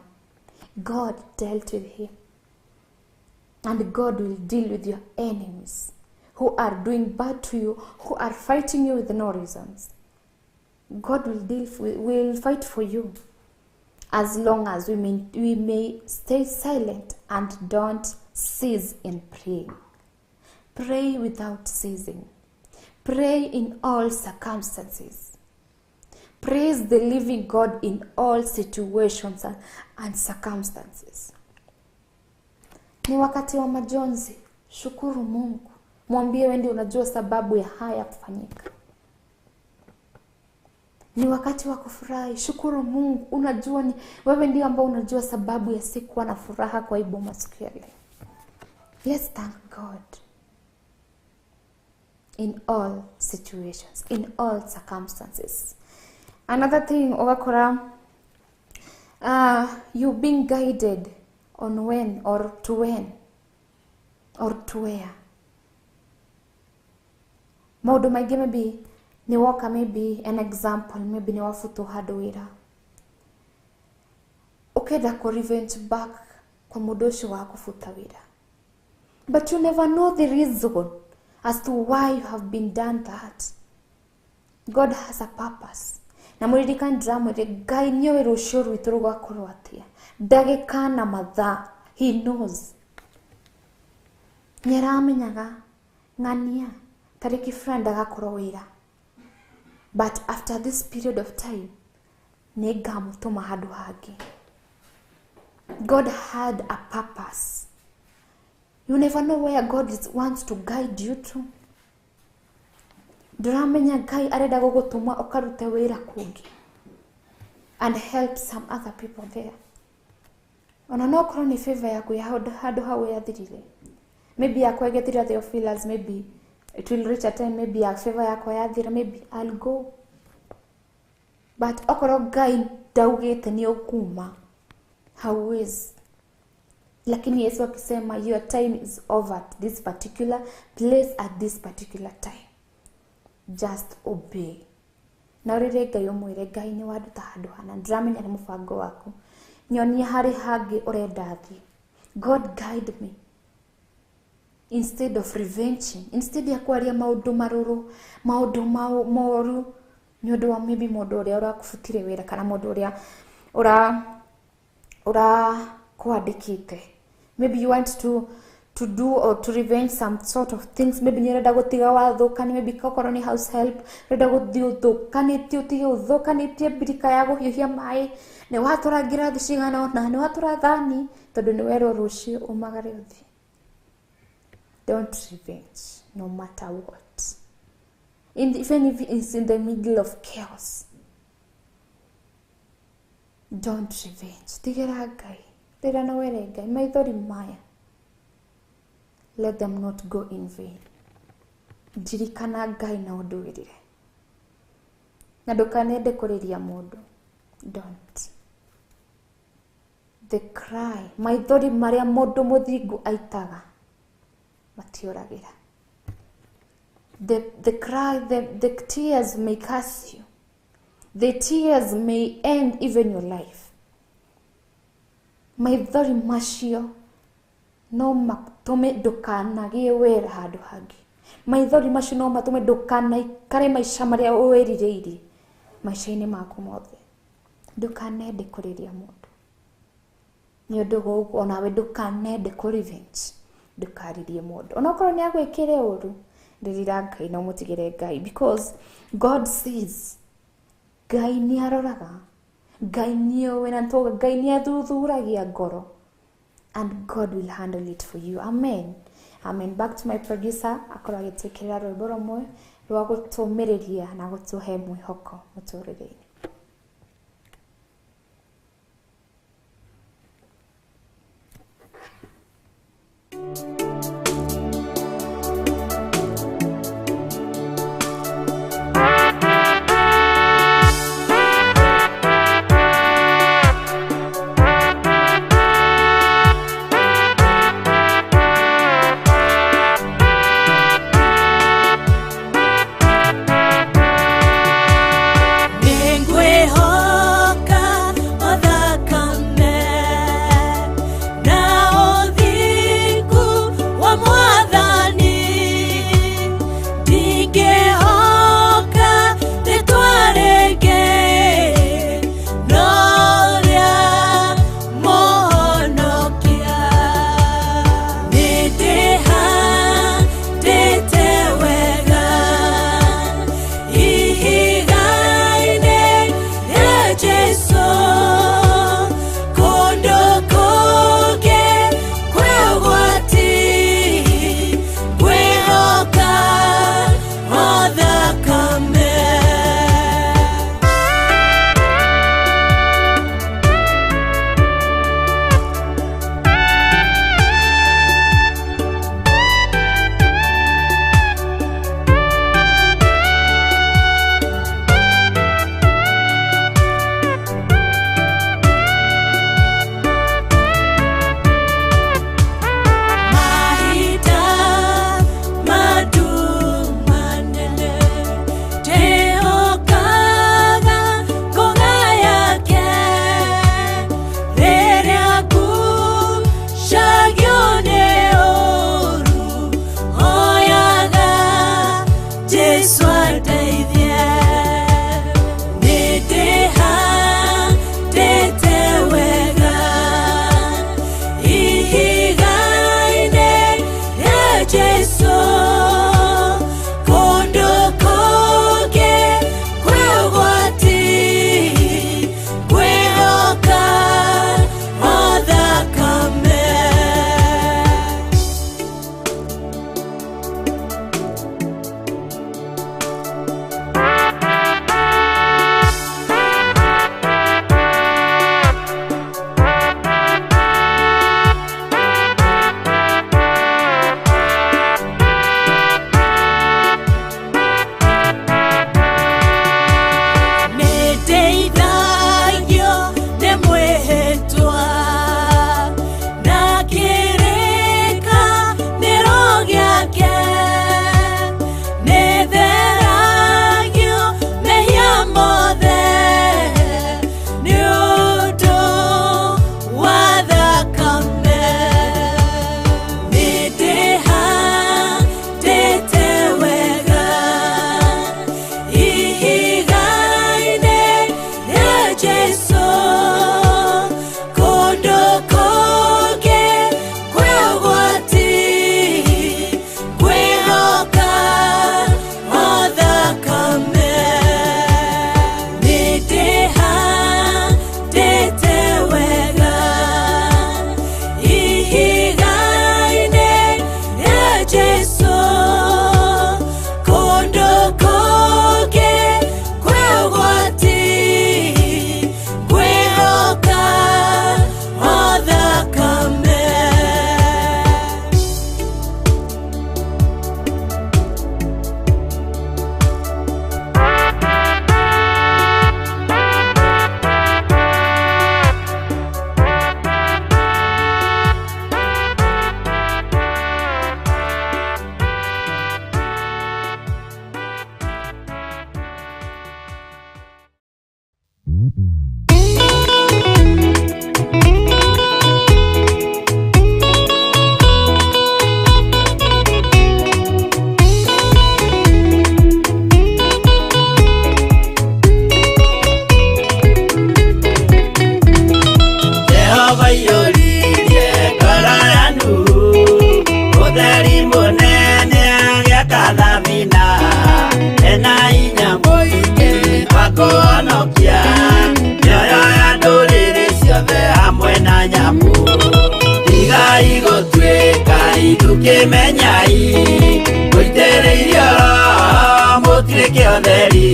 God dealt with him. And God will deal with your enemies who are doing bad to you, who are fighting you with no reasons. God will deal will fight for you as long as we may stay silent and don't cease in praying. Pray without ceasing. Pray in all circumstances. Praise the living God in all situations and circumstances. Ni wakati wa majonzi, shukuru Mungu. Mwambie wewe ndiye unajua sababu ya haya kufanyika. Ni wakati wa kufurahi, shukuru Mungu. Unajua ni wewe ndio ambao unajua sababu ya sikuwa na furaha kwa hii boma siku ya leo. Let's thank God in all situations, in all circumstances. Another thing, ugakora you being guided on when or to when or to where. Maũndũ maingĩ, maybe nĩ woka, maybe an example, maybe nĩ wabutwo handũ wĩra, ũkenda kũ revenge back kwa mũndũ ũcio wa kũbuta wĩra, but you never know the reason as to why you have been done that. God has a purpose. Na mũririkane ndĩramwĩre Ngai nĩoĩ rũciũ rwitũ rũgakorwo atĩa, ndagĩka na mathaa. He knows. Nĩaramenyaga ng'ania tarĩki fulani ndagakorwo wĩra, but after this period of time nĩ ngamũtũma handũ hangĩ. God had a purpose. You never know where God wants to guide you to. Ndũramenya Ngai arenda gũgũtũma ũkarute wĩra kũngĩ and help some other people there. Ona no korwo nĩ favor yaku ya handũ hau yathirire. Maybe yakwa ĩgĩthira, Theophilus, maybe it will reach a time, maybe ya favor yakwa yathira, maybe I'll go. But okorwo Ngai ndaugĩte nĩ ũkuma, hauwezi. Lakini Yesu akisema your time is over at this particular place at this particular time, just obey. Na ũrĩre Ngai, ũmwĩre, "Ngai, nĩ wanduta handũ hana, ndĩramenya nĩ mũbango waku, nyonia harĩ hangĩ ũrenda thiĩ. God, guide me." Instead of revenging, instead ya kwaria maũndũ marũrũ, maũndũ moru nĩ ũndũ wa maybe mũndũ ũrĩa ũrakũbutire wĩra kana mũndũ ũrĩa ũrakwandĩkĩte. Maybe you want to do or to revenge some sort of things. Maybe nĩ ũrenda gũtiga wathũkani, maybe okorwo nĩ house help, ũrenda gũthiĩ ũthũkanĩtie, ũtige ũthũkanĩtie mbirika ya kũhiũhia maĩ, nĩ watũra ngirathi cigana ũna, nĩ watũra thani, tondũ nĩ werwo rũciũ umagare ũthiĩ. Don't revenge, no matter what. Even if it's in the middle of chaos, don't revenge. Tigĩra Ngai. Rĩra na were Ngai, maithori maya, let them not go in vain. Ndirikana Ngai na ũndũĩrĩre na ndũkanende kũrĩria mũndũ. Don't. The cry, maithori marĩa mũndũ mũthingu aitaga matiũragĩra. The cry, the tears may curse you. The tears may end even your life. Maithori macio no matũme ndũkanagĩe wĩra handũ hangĩ. Maithori macio no matũme ndũkanaikare maica marĩa wĩrirĩirie maica-inĩ maku mothe. Ndũkanende kũrĩria mũndũ nĩ ũndũ wa ũguo. Onawe ndũkanende kũ revenge, ndũkaririe mũndũ onokorwo nĩ agwĩkĩre ũru. Rĩrĩra Ngai na ũmũtigĩre Ngai, because God sees. Ngai nĩ aroraga, Ngai nĩoĩ, na nĩtũuga Ngai nĩ athuthuragia ngoro, and God will handle it for you. Amen, amen. Back to my producer akorwo agĩtwĩkĩrĩra rwĩmbo rũmwe rwa gũtũmĩrĩria na gũtũhe mwĩhoko mũtũrĩre-inĩ. Nĩ Jesu andeithie. Nĩndĩhandĩte wega ihiga-inĩ rĩa Jesu, kũndũ kũngĩ kwĩ ũgwati, kwĩhoka o thakame. Nĩndeithagio nĩ mwĩhĩtwa na kĩrĩkanĩro gĩake, nĩtheragio mehia mothe nĩ ũndũ wa thakame. Nĩndĩhandĩte wega ihiga-inĩ rĩa Jesu, kũndũ kũngĩ kwĩ ũgwati, kwĩhoka o thakame. Nĩndĩhandĩte wega ihiga-inĩ rĩa Jesu, kũndũ kũngĩ kwĩ ũgwati, kwĩhoka o thakame. Jehova iyũririe ngoro ya Nuhu ũtheri mũnene agĩaka thabina ena hinya mũingĩ wa kũhonokia mĩoyo ya ndũrĩrĩ ciothe hamwe na nyamũ. Tigai gũtuĩka ithukĩmenyai mũitĩrĩirio Roho mũtuĩke ũtheri,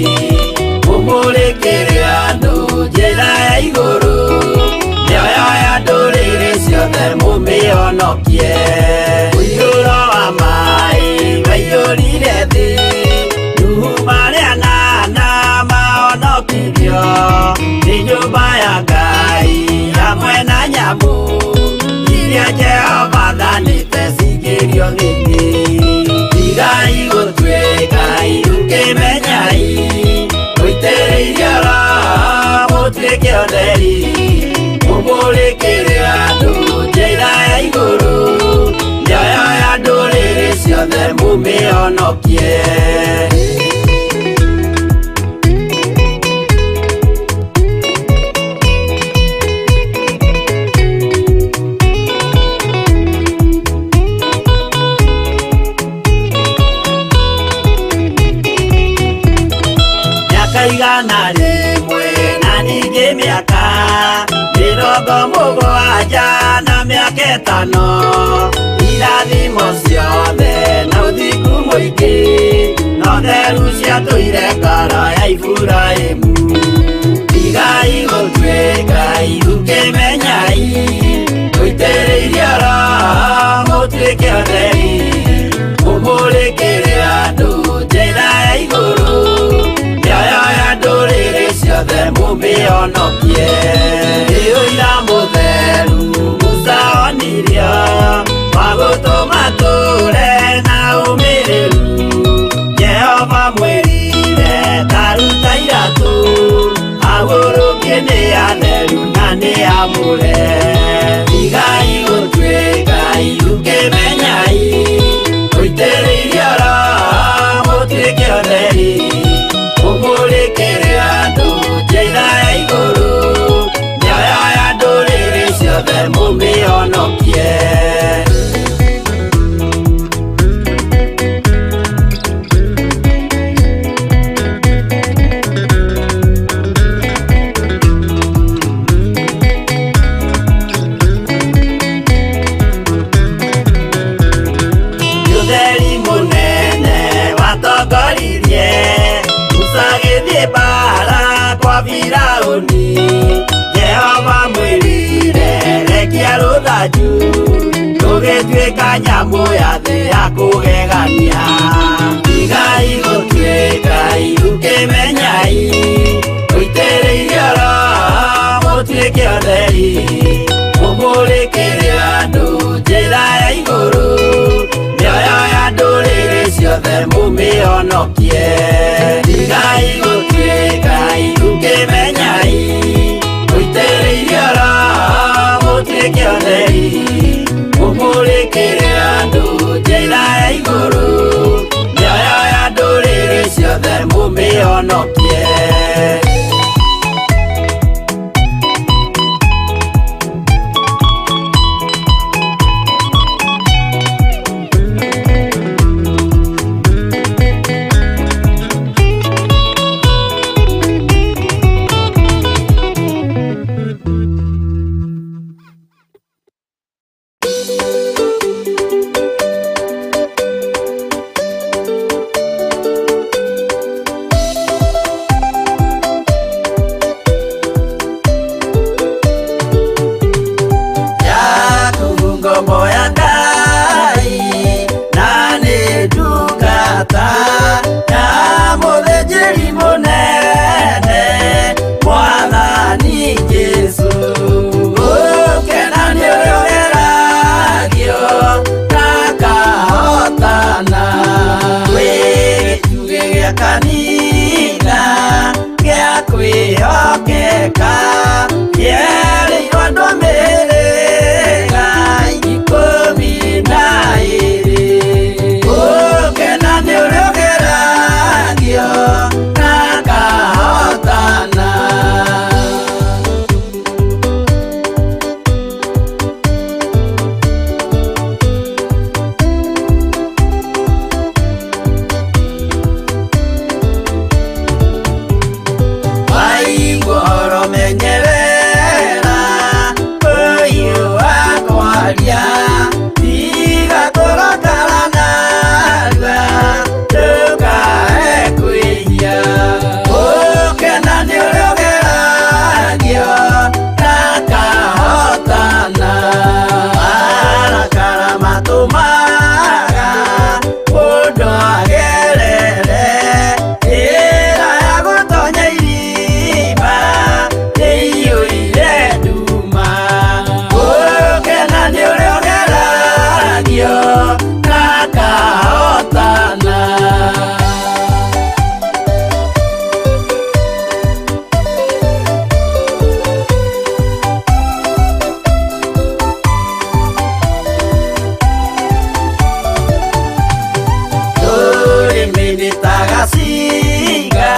mũmũrĩkĩre andũ njĩra ya igũrũ, mĩoyo ya ndũrĩrĩ ciothe mũmĩhonokie. Mũiyũro wa maĩ waiyũrire thĩ, Nuhu marĩ anana mahonokirio nĩ nyũmba ya Ngai hamwe na nyamũ iria Jehova athanĩte cingĩrio thĩ. Tigai gũtuĩka ithukĩmenyai mũitĩrĩirio Roho mũtuĩke ũtheri, mũmũrĩkĩre andũ njĩra ya igũrũ, mĩoyo ya ndũrĩrĩ ciothe mũmĩhonokie. Mĩaka 100 na ningĩ mĩaka 70 na mĩaka 5, irathimo ciothe na ũthingu mũingĩ no theru ciatũire ngoro ya Iburahĩmu. Tigai gũtuĩka ithukĩmenyai mũitĩrĩirio Roho mũtuĩke ũtheri, mũmũrĩkĩre andũ njĩra ya igũrũ, mĩoyo ya ndũrĩrĩ ciothe mũmĩhonokie. Nĩ ũira mũtheru Musa onirio wa gũtũma tũre na ũmĩrĩru, Jehova mwĩrire ta ruta iratũ, agũrũkie nĩ atheru na nĩ amũre. Tigai gũtuĩka ithukĩmenyai mũitĩrĩirio Roho mũtuĩke Ũtheri ũmũrĩkĩre andũ njĩra ya igũrũ, mĩoyo ya ndũrĩrĩ ciothe mũmĩhonokie. Ũtheri mũnene watongoririe Musa agĩthiĩ mbara kwa Firaũni. Jehova mwĩrire rekia rũthanju rũgĩtuĩka nyamũ ya thĩ ya kũgegania. Tigai gũtuĩka irukĩmenyai mũitĩrĩirio Roho mũtuĩke ũtheri, mũmũrĩkĩre andũ njĩra ya igũrũ, mĩoyo ya ndũrĩrĩ ciothe mũmĩhonokie. Tigai gũtuĩka irukĩmenyai mũitĩrĩirio Roho mũtuĩke ũtheri, mũmũrĩkĩre andũ njĩra ya igũrũ, mĩoyo ya ndũrĩrĩ ciothe mũmĩhonokie. Yakubu ngombo ya Ngai na nĩ ndungata ya mũthĩnjĩri mũnene Mwathani Jesũ. Gũkena nĩ ũrĩa ũgeragio na akahotana, wĩ gĩtugĩ gĩa kanitha gĩa kwĩhokeka, kĩerĩirwo andũ a mĩhĩrĩga 12. Gũkena nĩ ũrĩa ũgeragio na akahotana. Waigua ũhoro menyerera ũyũ wa kwaria, tiga kũrakara narua ndũkae kwĩhia. Gũkena nĩ ũrĩa ũgeragio na akahotana, marakara matũmaga mũndũ agerere njĩra ya gũtonya irima ĩiyũire nduma. Gũkena nĩ ũrĩa ũgeragio na akahotana. Rũrĩmĩ nĩ ta gacinga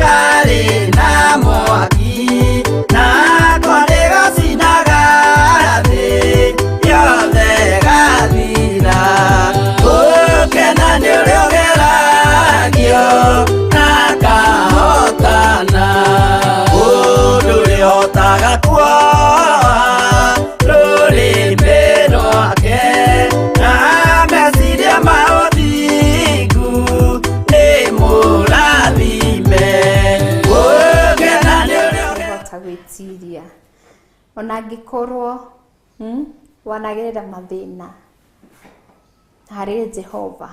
karĩ na mwaki, nako nĩ gacinaga thĩ yothe gathira. Gũkena nĩ ũrĩa ũgeragio na akahotana, mũndũ ũrĩa ũhotaga kuoha rũrĩmĩ rwake na meciria ma ũthingu nĩ mũrathime. Gũkena nĩ ũrĩa Hota gwĩtiria ona angĩkorwo wanagerera mathĩna harĩ Jehova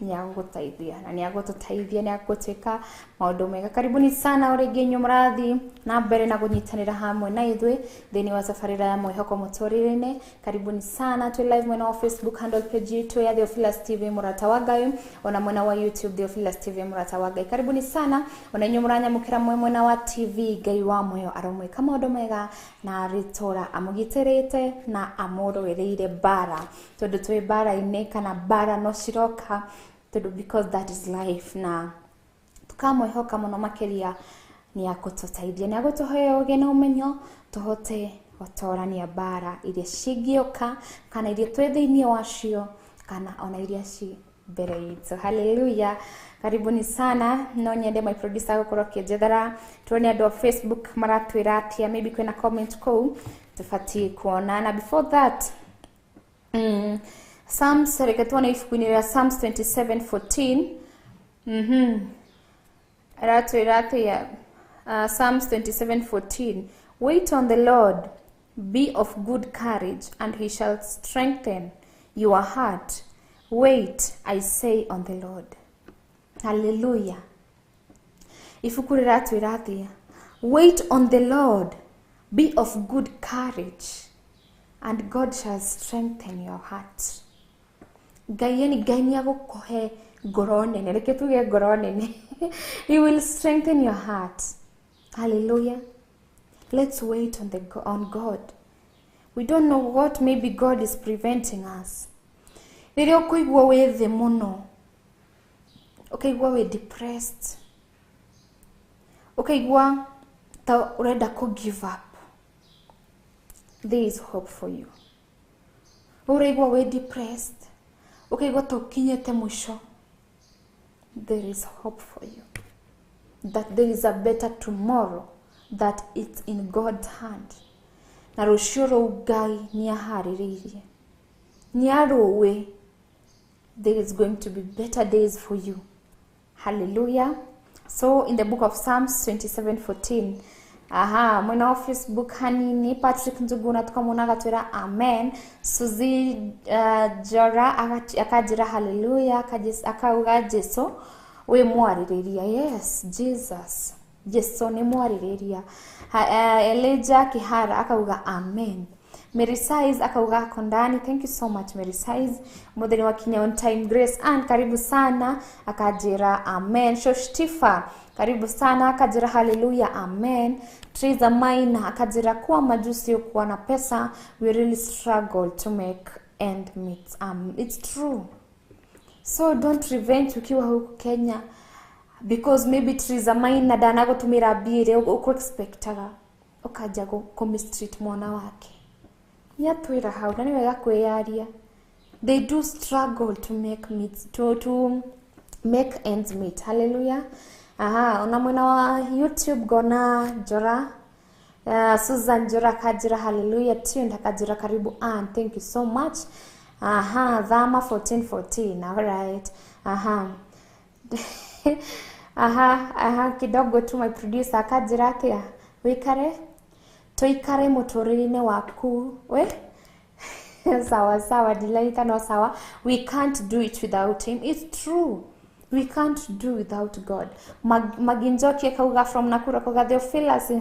nĩ agũgũteithia na nĩ agũtũteithia, nĩ agũtwĩka maũndũ mega. Karibuni sana o rĩngĩ inyuĩ mũrathiĩ na mbere na kũnyitanĩra hamwe na ithuĩ thĩinĩ wa tabarĩra ya mwĩhoko mũtũrĩre-inĩ. Karibuni sana, twĩ live mwena wa Facebook handle page yetu ya Theophilus TV Mũrata wa Ngai, ona mwena wa YouTube Theophilus TV Mũrata wa Ngai. Karibuni sana ona inyuĩ mũranyamũkĩra mwe mwena wa TV. Ngai wa muoyo aromwĩka maũndũ mega na arĩtũra amũgitĩrĩte na amũrũĩrĩire mbara, tondũ twĩ mbara-inĩ kana mbara no ciroka. tondu because that is life, na tukamwihoka muno makiria ni akũtũteithia, nĩ agũtũhe ũgĩ na ũmenyo tũhote gũtorania mbara iria cingĩũka kana iria twĩ thĩinĩ wacio kana ona iria ci mbere itũ. Haleluya. Karibuni sana. No nyende my producer gũkorwo akĩnjethera tuone andũ a Facebook maratwĩra atĩa, maybe kwĩna comment kũu tũbatiĩ kuona. Na before that, Psalms, reke tuone ibuku-inĩ rĩa Psalms 27:14. Aratwĩra atĩa? Psalms 27:14, wait on the Lord, be of good courage, and he shall strengthen your heart. Wait, I say, on the Lord. Hallelujah. Ibuku rĩratwĩra atĩa? Wait on the Lord, be of good courage, and God shall strengthen your heart. Ngai yani Ngai nĩ agũkũhe ngoro nene, reke tuge ngoro nene. He will strengthen your heart. Hallelujah. Let's wait on God. We don't know what maybe God is preventing us. Rĩrĩa ũkũigua wĩ thĩ mũno, ũkaigua wĩ depressed, ũkaigua ta ũrenda kũ give up, there is hope for you. Ũraigua wĩ depressed, ũkaigua ta ũkinyĩte mũico, there is hope for you, that there is a better tomorrow, that it's in God's hand. Na rũciũ rũu Ngai nĩ aharĩrĩirie, nĩ arũĩ there is going to be better days for you. Hallelujah. So in the book of Psalms 27:14, aha, mwena wa Facebook hanini Patrick Njuguna tukamwona agatwĩra amen. Suzy Jora akanjĩra hallelujah, akauga Jesu wĩ mwarĩrĩria. Yes, Jesus, Jesu nĩ mwarĩrĩria. Elijah Kihara akauga amen. Mary Size akauga ako ndani. Thank you so much Mary Size. Muthenya wa kinya on time. Grace Ann karibu sana akajira amen. Shoshtifa karibu sana akajira hallelujah amen. Teresa Maina akajira kuwa majusi kuwa na pesa, we really struggle to make end meet. It's true. So don't revenge ukiwa huku Kenya, because maybe Teresa Maina ndanagutumira mbia uku expectaga ukaja ku mistreat mwana wake. Nĩatwĩra hau na nĩ wega kwĩyaria. They do struggle to make meets, to make ends meet. Hallelujah. Aha, ona mwena wa YouTube gona Jora, Susan Jora akajira hallelujah tuned, akajira karibu Ann, thank you so much. Aha, Dhama 1414. All right. Aha. Aha, aha, kidogo tu my producer akajira atia wikare tuikare muturire-inĩ waku we. Sawa sawa, Delilah, no sawa. We can't do it without him. It's true, we can't do without God. Maginjoki akauga from Nakuru akauga Theophilus.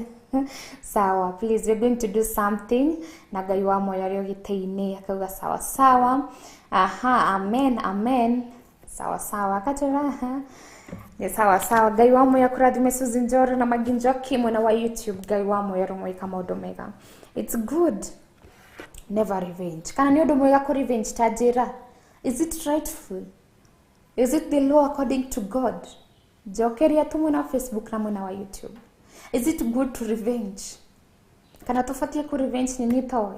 Sawa, please, we're going to do something na Ngai wa moyo arĩ ũgitĩ-inĩ akauga sawa sawa. Aha, amen amen, sawa sawa akatera. Ni sawa sawa. Ngai wa moyo akũrathime Suzy Njoro na Maginjoki mwena wa YouTube. Ngai wa moyo aromwĩka maũndũ mega. It's good. Never revenge. Kana nĩ ũndũ mwega kũ revenge ta njĩra? Is it rightful? Is it the law according to God? Njokeria tu mwena wa Facebook na mwena wa YouTube. Is it good to revenge? Kana tũbatiĩ kũ revenge nĩ toĩ?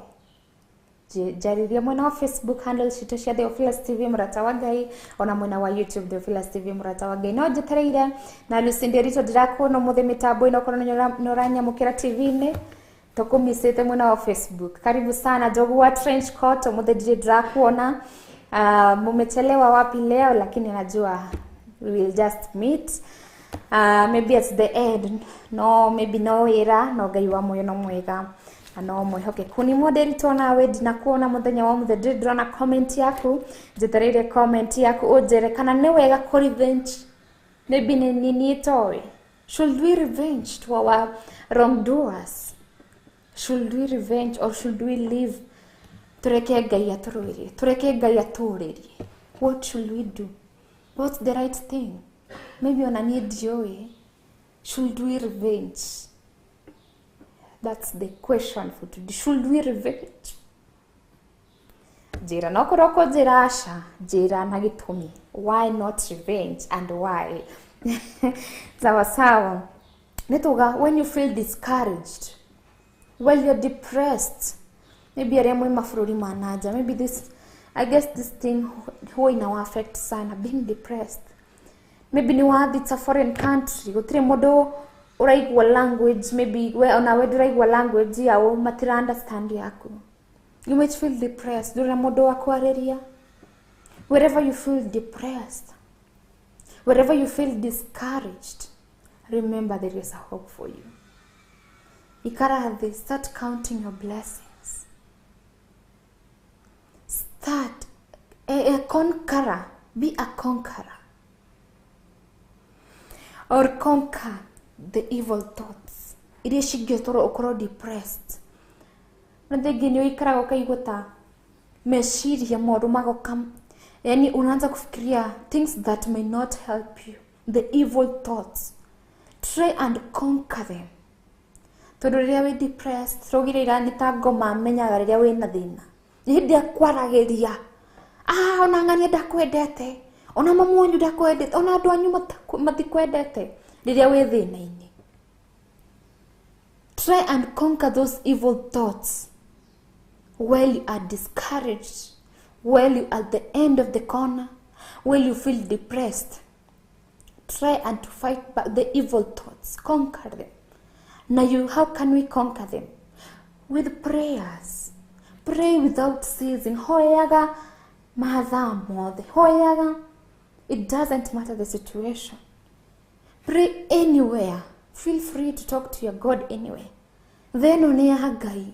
Jariria mwena wa Facebook handle citũ cia Theophilus TV mũrata wa Ngai, ona mwena wa YouTube Theophilus TV mũrata wa Ngai. No njetereire na Lucy Nderitu ndirakuona ũmũthĩ mĩtambo-inĩ okorwo nĩ ũranyamũkĩra TV-inĩ tũkũmicĩte mwena wa Facebook. Karibu sana Njogu wa trench coat, ũmũthĩ ndirĩ ndirakuona. Mumechelewa wapi leo, lakini najua we will just meet. Maybe at the end, no maybe no wĩra no Ngai wa moyo no mwega no mwihokeku. Ni moderito nawe ndinakuona muthenya wa muthe, ndiri ndĩrona comment yaku, njetereire comment yaku unjĩre kana nĩ wega kũ revenge. Maybe nĩ niĩ toĩ. Should we revenge to our wrongdoers? Should we revenge or should we live? Tureke Ngai atũrũĩrie, tureke Ngai atũũrĩrie. What should we do? What's the right thing? Maybe ona niĩ ndiũĩ. Should we revenge? That's the question for today. Should we revenge? Njĩra no korwo kũnjĩra aca, njĩra na gĩtũmi. Why not revenge and why? Sawa sawa. Nĩ tuga when you feel discouraged, while you're depressed, maybe arĩa mwĩ mabũrũri ma nanja, maybe this, I guess this thing huwa ina affect sana, being depressed. Maybe ni wathi ta foreign country, gũtirĩ mũndũ ũraigua language, maybe we ona we ndũraigua language yao, matira understand yaku. You might feel depressed, ndũrĩ na mũndũ wa kwarĩria. Wherever you feel depressed, wherever you feel discouraged, remember there is a hope for you. Ikara thĩ, start counting your blessings. Start a conqueror, be a conqueror. Or conquer the evil thoughts iria cingĩtũra ũkorwo depressed. Na thĩngĩ nĩ ũikaraga ũkaigua ta meciria moru magoka, yani unaanza kufikiria things that may not help you, the evil thoughts. Try and conquer them. Tondũ rĩrĩa wĩ depressed, tũraugire ira nĩ ta ngoma menyaga rĩrĩa wĩna thĩna. Nĩ hĩndĩ akwaragĩria, ah, ona ng'ania ndakwendete, ona mamu wanyu ndakwendete, ona andũ anyu matikwendete rĩrĩa wĩ thĩna-inĩ. Try and conquer those evil thoughts while you are discouraged, while you are at the end of the corner, while you feel depressed. Try and to fight back the evil thoughts, conquer them. Now you, how can we conquer them? With prayers. Pray without ceasing. Hoyaga mathaa mothe. Hoyaga. It doesn't matter the situation. Pray anywhere. Feel free to talk to your God anywhere. Then nĩ ya Ngai.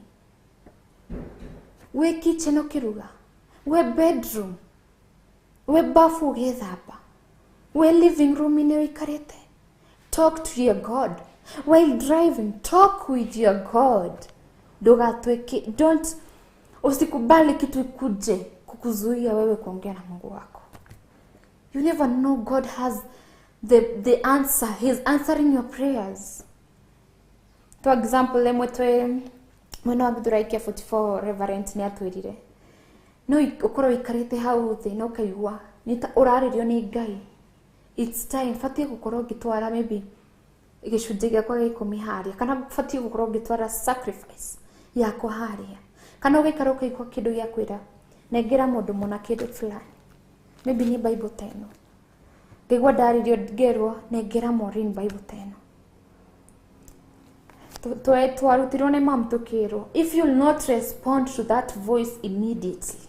Wĩ kitchen ũkĩruga, wĩ bedroom, wĩ bafu ũgĩthamba, wĩ living room inĩ ũikarĩte. Talk to your God. While driving, talk with your God. Ndũgatuĩke, don't, usikubali kitu ikuje kukuzuia wewe kuongea na Mungu wako. You never know, God has the answer. He's answering your prayers. For example, lemwe twe mwena wa Githurai 44 Reverend nĩ atwĩrire no ũkorwo ũikarĩte hau thĩ na ũkaigua nĩ ta ũrarĩrio nĩ Ngai. It's time batiĩ gũkorwo ngĩtwara maybe gĩcunjĩ gĩakwa gĩa 10 harĩa, kana batiĩ gũkorwo ngĩtwara sacrifice yakwa harĩa, kana ũgaikara ũkaigua kĩndũ gĩa kwĩra nengera mũndũ mũna kĩndũ fulani, maybe nĩ Bible ta ĩno. Ngaigua ndarĩrio ngerwo nengera Maureen Bible ta ĩno. Twarutirwo nĩ mam tũkĩrwo, if you will not respond to that voice immediately,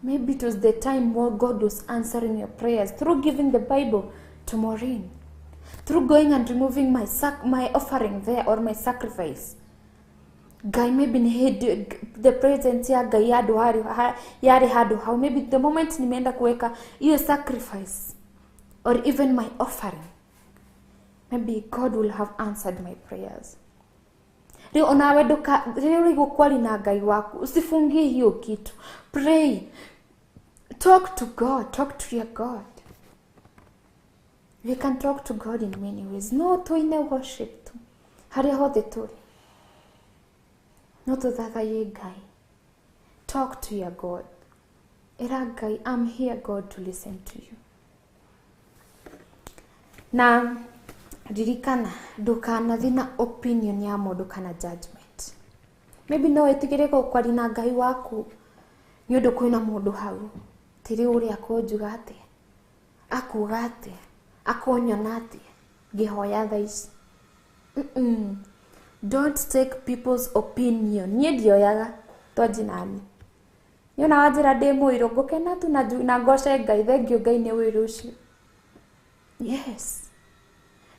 maybe it was the time where God was answering your prayers through giving the Bible to Maureen, through going and removing my offering there or my sacrifice. Ngai maybe nĩ hĩndĩ the presence ya Ngai yarĩ handũ hau. Maybe the moment nimeenda kuweka hiyo sacrifice or even my offering, maybe God will have answered my prayers. Rĩu onawe ndũka, rĩrĩa ũraigua kwaria na Ngai waku, usifungie hiyo kitu. Pray. Talk to God. Talk to your God. We can talk to God in many ways. No tuine worship tu. Harĩa hothe tũrĩ. No tũthathaiye Ngai. Talk to your God. Ĩra Ngai, I'm here, God, to listen to you. Na ririkana, ndũkanathiĩ na opinion ya mũndũ kana judgment. Maybe no wĩtigĩre kwaria na Ngai waku nĩ ũndũ kwĩna mũndũ hau. Tiri ũrĩa akũnjuga atĩa, akuga atĩa, akũnyona atĩa, ngĩhoya thaa ici. Don't take people's opinion. Niĩ ndioyaga twanji nani. Niĩ ona wanjĩra ndĩ mũirũ ngũkena tu na ngoce Ngai, thengiũ Ngai nĩ ũirũ ũcio. Yes.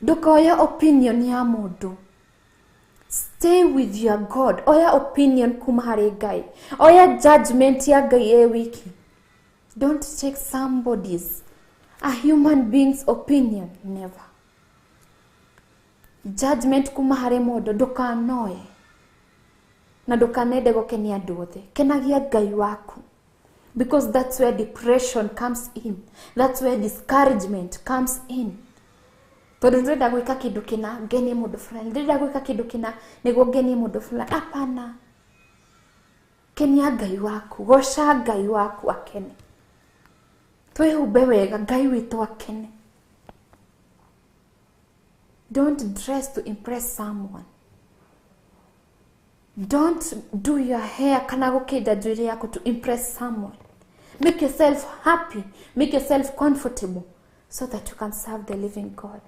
Ndũkoye opinion ya mũndũ. Stay with your God. Oya opinion kuma harĩ Ngai. Oya judgment ya Ngai ĩ wiki. Don't take somebody's, a human being's opinion. Never. Judgment kuma harĩ mũndũ ndũkanoe. Na ndũkanende gũkenia andũ othe. Kenagia Ngai waku. Because that's where depression comes in. That's where discouragement comes in. Tondũ ndĩrenda gwĩka kĩndũ kĩna ngenie mũndũ fulani, ndĩrenda gwĩka kĩndũ kĩna nĩguo ngenie mũndũ fulani. Hapana. Kenia Ngai waku, goca Ngai waku akene. Twĩhumbe wega, Ngai witũ akene. Don't dress to impress someone. Don't do your hair kana gũkĩnda njuĩrĩ yaku to impress someone. Make yourself happy, make yourself comfortable so that you can serve the living God.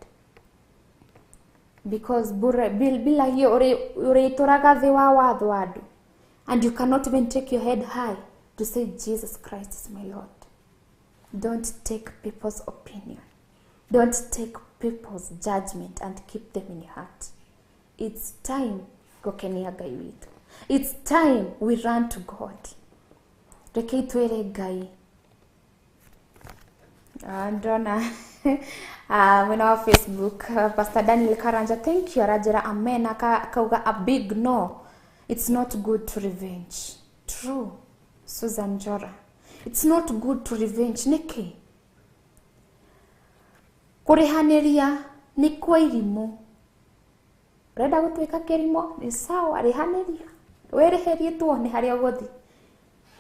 Because bila hiyo ũrĩtũraga thĩ wa watho wa andũ. And you cannot even take your head high to say Jesus Christ is my Lord. Don't take people's opinion. Don't take people's judgment and keep them in your heart. It's time gũkenia Ngai witũ. It's time we run to God. Rekei twĩre Ngai. Ndona mwena wa Facebook, Pastor Daniel Karanja, thank you, aranjĩra amen, akauga a big no. It's not good to revenge. True. Susan Jora. It's not good to revenge. Nĩkĩ? Kũrĩhanĩria nĩ kwa irimũ. Ũrenda gũtuĩka kĩrimũ? Nĩ sawa, rĩhanĩria. Wĩrĩhĩrie tuone harĩa ũgũthiĩ.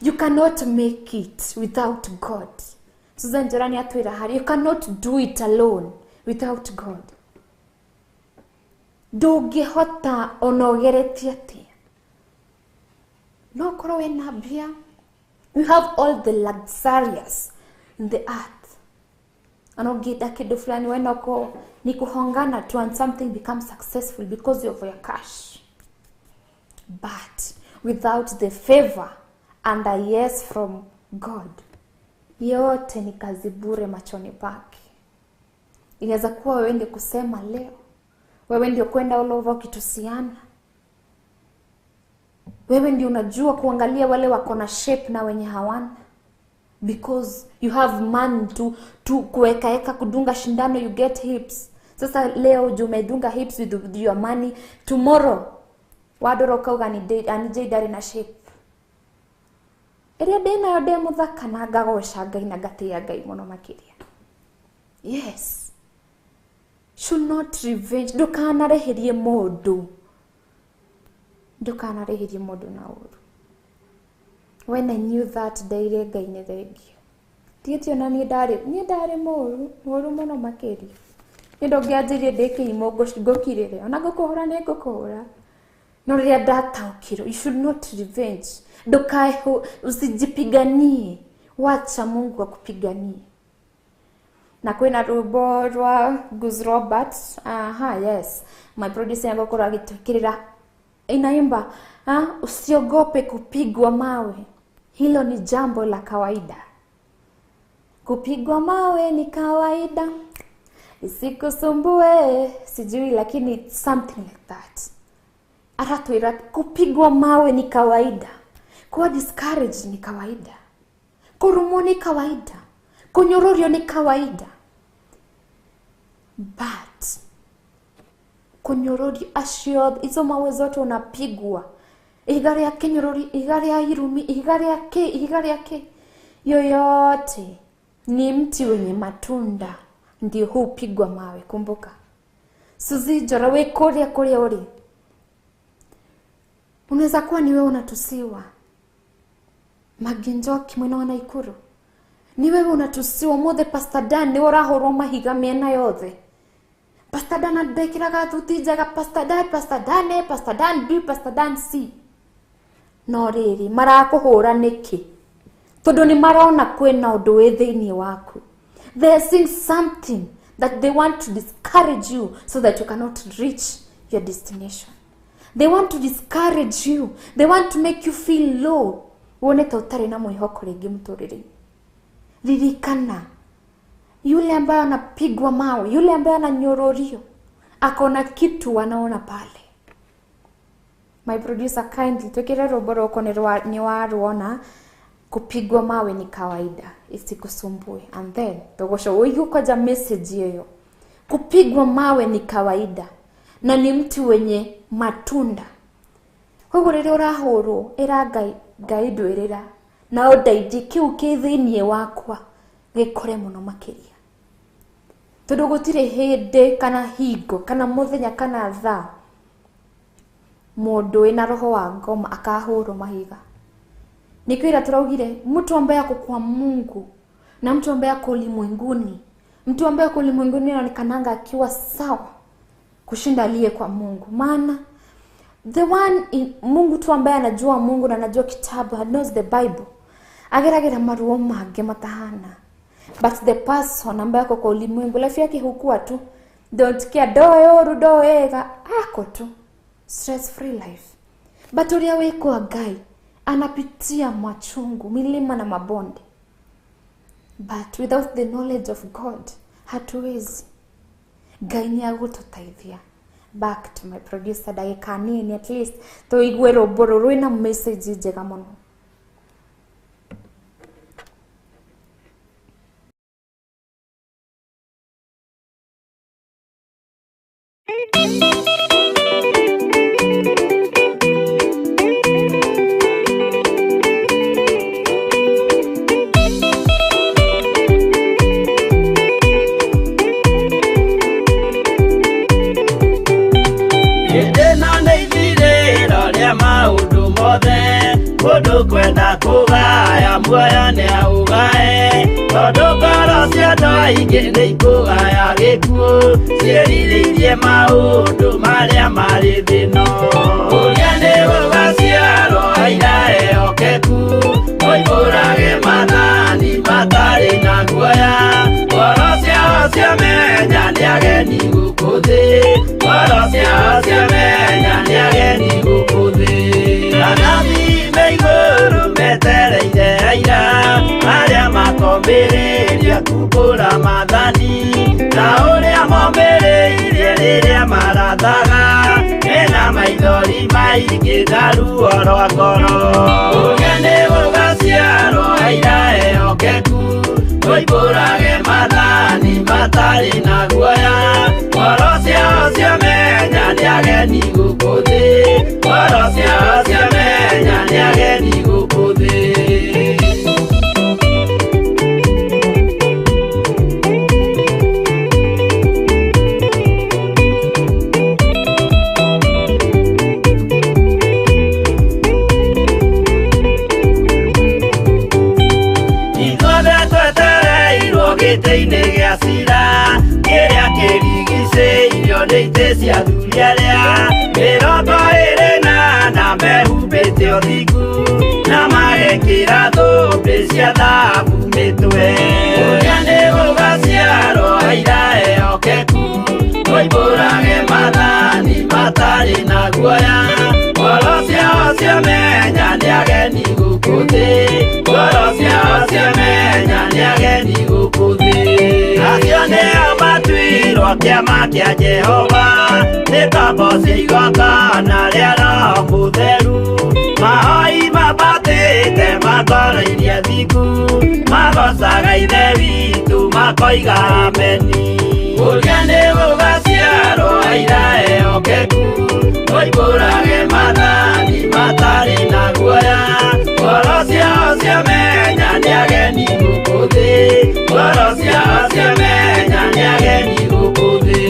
You cannot make it without God. Susan Jora nĩ atwĩra harĩa, you cannot do it alone without God. Ndũngĩhota ona ũgeretie atĩa. No ũkorwo wĩna mbia. You have all the luxurious in the earth. Ana ũngĩenda kĩndũ fulani wena uko ni kuhongana tu and something becomes successful because of your cash. But without the favor and a yes from God, yote ni kazi bure machoni pake. Inaweza kuwa wewe ndio kusema leo, wewe ndio kwenda all over ukitusiana, wewe ndio unajua kuangalia wale wako na shape na wenye hawana, because you have man to kuwekaeka kudunga shindano, you get hips. Sasa leo umedunga hips with your money, tomorrow wadoro kauga ni date ani jidari na shape. Ĩrĩa ndĩ nayo ndĩ mũthaka na ngagoca Ngai na ngatĩĩa Ngai mũno makĩria. Yes. Should not revenge. Ndũkanarĩhĩrie mũndũ. Ndũkanarĩhĩrie mũndũ na ũru. When I knew that, ndeire Ngai nĩ thengiũ. Tigĩti ona niĩ ndarĩ mũru, mũru mũno makĩria. Nĩ ndũngĩanjirie ndĩ kĩimũ ngũkirĩre, ona ngũkũhũra nĩ ngũkũhũra. No rĩrĩa ndataũkĩrwo, you should not revenge. Usijipiganie, wacha Mungu akupiganie. Na kwĩna rwĩmbo rwa Goose Robert. Aha, yes. My producer agũkorwo agĩtwĩkĩrĩra inaimba, usiogope kupigwa mawe. Hilo ni jambo la kawaida. Kupigwa mawe ni kawaida. Isikusumbue, sijui lakini it's something like that. Aratwĩra kupigwa mawe ni kawaida. Kuwa discouraged ni kawaida. Kurumwo ni kawaida. Kunyororio ni kawaida. But kunyororio acio izo mawe zote unapigwa. Ihiga rĩa kĩnyorori, ihiga rĩa irumi, ihiga rĩa kĩ, ihiga rĩa kĩ. Yoyote ni mti wenye matunda ndio hupigwa mawe, kumbuka. Suzi Njora, we kũrĩa kũrĩa ũrĩ. Unaweza kuwa ni wewe unatusiwa. Maginjoki mwena wa Naikuru. Ni wewe unatusiwa mothe Pastor Dan ni ũrahũrwo mahiga mĩena yothe. Pastor Dan andekĩraga thuti njega, Pastor Dan, Pastor Dan A, Pastor Dan B, Pastor Dan C. No rĩrĩ marakũhũra nĩkĩ? Tondũ nĩ marona kwĩna ũndũ wĩ thĩinĩ waku. They are seeing something that they want to discourage you so that you cannot reach your destination. They want to discourage you. They want to make you feel low. Wone ta ũtarĩ na mwĩhoko rĩngĩ mũtũrĩre. Ririkana, yule ambaye anapigwa mawe, yule ambaye ananyororio, akona kitu wanaona pale. My producer kindly twĩkĩre rwĩmbo rũkũ nĩ waruona. Kupigwa mawe ni kawaida, isikusumbue. And then tũgũcoka ũigue kwanja message hiyo. Kupigwa mawe ni kawaida na ni mti wenye matunda. Koguo rĩrĩa ũrahũrwo, ĩra Ngai, Ngai ndwĩrĩra na ũndeithie kĩu kĩ thĩinĩ wakwa gĩkũre mũno makĩria. Tondũ gũtirĩ hĩndĩ kana hingo kana mũthenya kana thaa mũndũ wĩna roho wa ngoma akahũrwo mahiga. Nikio turaugire mtu ambaye ako kwa Mungu na mtu ambaye ako ulimwenguni, mtu ambaye ako ulimwenguni anaonekananga akiwa sawa kushinda aliye kwa Mungu. Maana the one in Mungu tu ambaye anajua Mungu na anajua kitabu, knows the Bible, ageragera maruo mange matahana. But the person ambaye ako kwa ulimwengu, life yake hukua tu, don't care, do do ega, ako tu stress free life. But uria wiko Ngai anapitia machungu, milima na mabonde. But without the knowledge of God hatuwezi. Ngai ni agũtũteithia. Back to my producer ndagĩka nini at least tũigue rũmbo rũrũ rwĩna message njega mũno. Mũndũ kwenda kũgaya muoyo nĩ aũgae, tondũ ngoro cia andũ aingĩ nĩ ikũgaya gĩkuũ, ciĩrirĩirie maũndũ marĩa marĩ thĩ-ĩno. Ũrĩa nĩ gũgaciarwo aira ehokeku, moimbũrage maathani matarĩ na guoya, ngoro ciao ciamenya nĩ ageni gũkũ thĩ, ngoro ciao ciamenya nĩ ageni gũkũ thĩ. Anabii me igũrũ metereire aira, arĩa makombĩrĩria kumbũra maathani, ta ũrĩa mombĩrĩirie rĩrĩa marathaga, mena maithori maingĩ na ruo rwa ngoro. Ũrĩa nĩ gũgaciarwo aira ehokeku, moimbũrage maathani matarĩ na guoya, ngoro ciao ciamenya nĩ ageni gũkũ thĩ, ngoro ciao ciamenya nĩ ageni gũkũ thĩ. Ithuothe twetereirwo gĩtĩ-inĩ gĩa cira, kĩrĩa kĩrigicĩirio nĩ itĩ cia athuri arĩa 24 mehumbĩte ũthingu, na magekĩra thũmbĩ cia thahabu mĩtwe. Ũrĩa nĩ gũgaciarwo aira ehokeku, moimbũrage maathani matarĩ na guoya, ngoro ciao ciamenya nĩ ageni gũkũ thĩ, ngoro ciao ciamenya nĩ ageni gũkũ thĩ. Acio nĩo matuirwo kĩama kĩa Jehova, nĩ ngombo cia igongona rĩa Roho Mũtheru, mahoi mambatĩte makoroirie athingu, magocaga Ithe witũ makoiga ameni. Ũrĩa nĩ gũgaciarwo aira ehokeku, moimbũrage maathani matarĩ na guoya, ngoro ciao ciamenya nĩ ageni gũkũ thĩ, ngoro ciao ciamenya nĩ ageni gũkũ thĩ.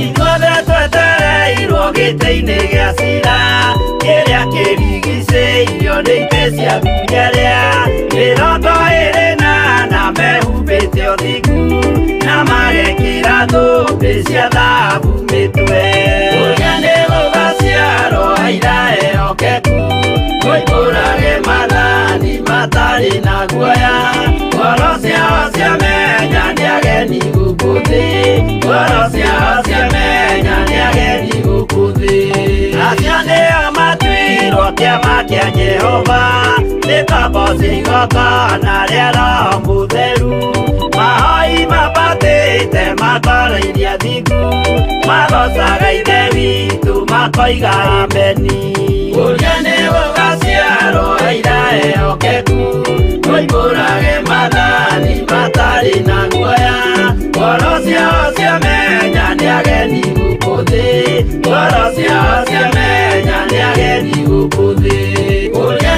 Ithuothe twetereirwo gĩtĩ-inĩ gĩa cira, kĩrĩa kĩrigicĩirio nĩ itĩ cia athuri arĩa 24 mehumbĩte ũthingu, na magekĩra thũmbĩ cia thahabu mĩtwe. Ũrĩa nĩ gũgaciarwo aira ehokeku, moimbũrage maathani matarĩ na guoya, ngoro ciao ciamenya nĩ ageni gũkũ thĩ, ngoro ciao ciamenya nĩ ageni gũkũ thĩ. Acio nĩo matuirwo kĩama kĩa Jehova, nĩ ngombo cia igongona rĩa Roho Mũtheru, mahoi mambatĩte makoroirie athingu, magocaga Ithe witũ makoiga ameni. Ũrĩa nĩ gũgaciarwo aira ehokeku, moimbũrage maathani matarĩ na guoya, ngoro ciao ciamenya nĩ ageni gũkũ thĩ, ngoro ciao ciamenya nĩ ageni gũkũ thĩ. Ũrĩa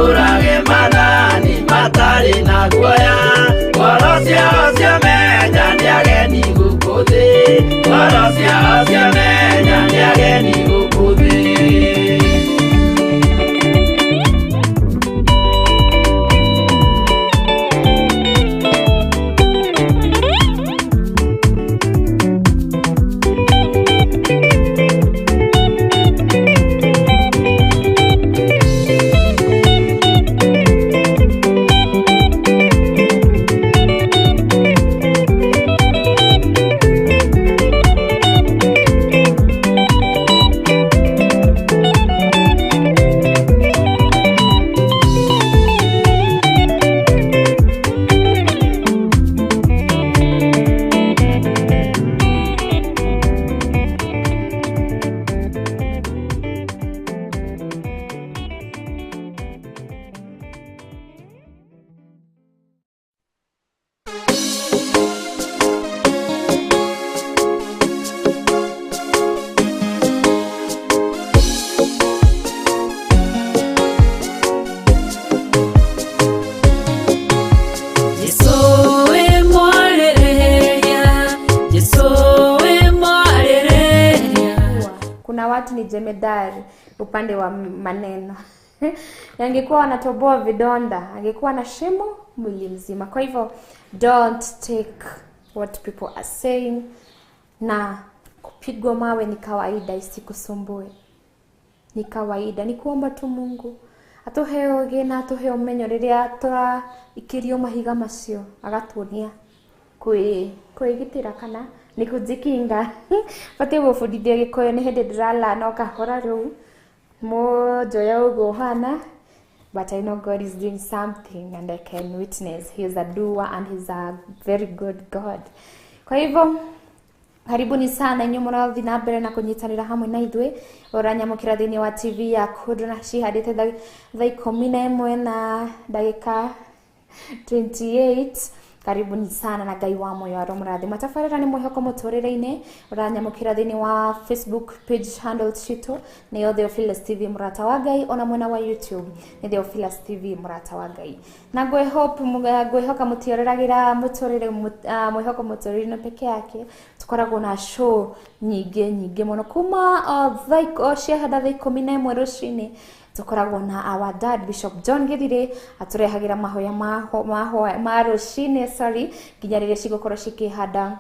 Mahũrage mathani matarĩ na guoya, ngoro ciao ciamenya nĩ ageni gũkũ thĩ, ngoro ciao ciamenya nĩ ageni gũkũ thĩ. Kuna watu ni jemedari upande wa maneno. Angekuwa wanatoboa vidonda, angekuwa na shimo mwili mzima. Kwa hivyo don't take what people are saying, na kupigwa mawe ni kawaida, isikusumbue. Ni kawaida, ni kuomba tu Mungu atuhe ũũgĩ na atuhe ũmenyo rĩrĩa tũraikĩrio mahiga macio, agatuonia kwĩgitĩra kana ni kujikinga. Batiĩ gũbundithio Gĩkũyũ nĩ hĩndĩ ndĩrala no kahora rĩu mũnjoya ũguo ũhana. But I know God is doing something and I can witness. He is a doer and he's a very good God. Kwa hivyo karibuni sana inyuĩ mũrathiĩ na mbere na kũnyitanĩra hamwe na ithuĩ. Ũranyamũkĩra thĩinĩ wa TV ya kũndũ na cihandĩte thaa 11 na ndagĩka 28. Karibuni sana na Ngai wa moyo aromũrathima. Tabarĩra nĩ mwĩhoko mũtũrĩre-inĩ. Ũranyamũkĩra thĩinĩ wa Facebook page handle citũ nĩyo Theophilus TV mũrata wa Ngai, ona mwena wa YouTube nĩ Theophilus TV mũrata wa Ngai. Na ngwĩhoka mũtioreragĩra mũtũrĩre mwĩhoko mũtũrĩre-inĩ peke yake. Tũkoragwo na show nyingĩ nyingĩ mũno kuma ciahanda thaa 11 rũcinĩ. Tukoragwo na our dad Bishop John Githire aturehagĩra mahoya ma rũcinĩ, sorry, nginya rĩrĩa cigũkorwo cikĩhanda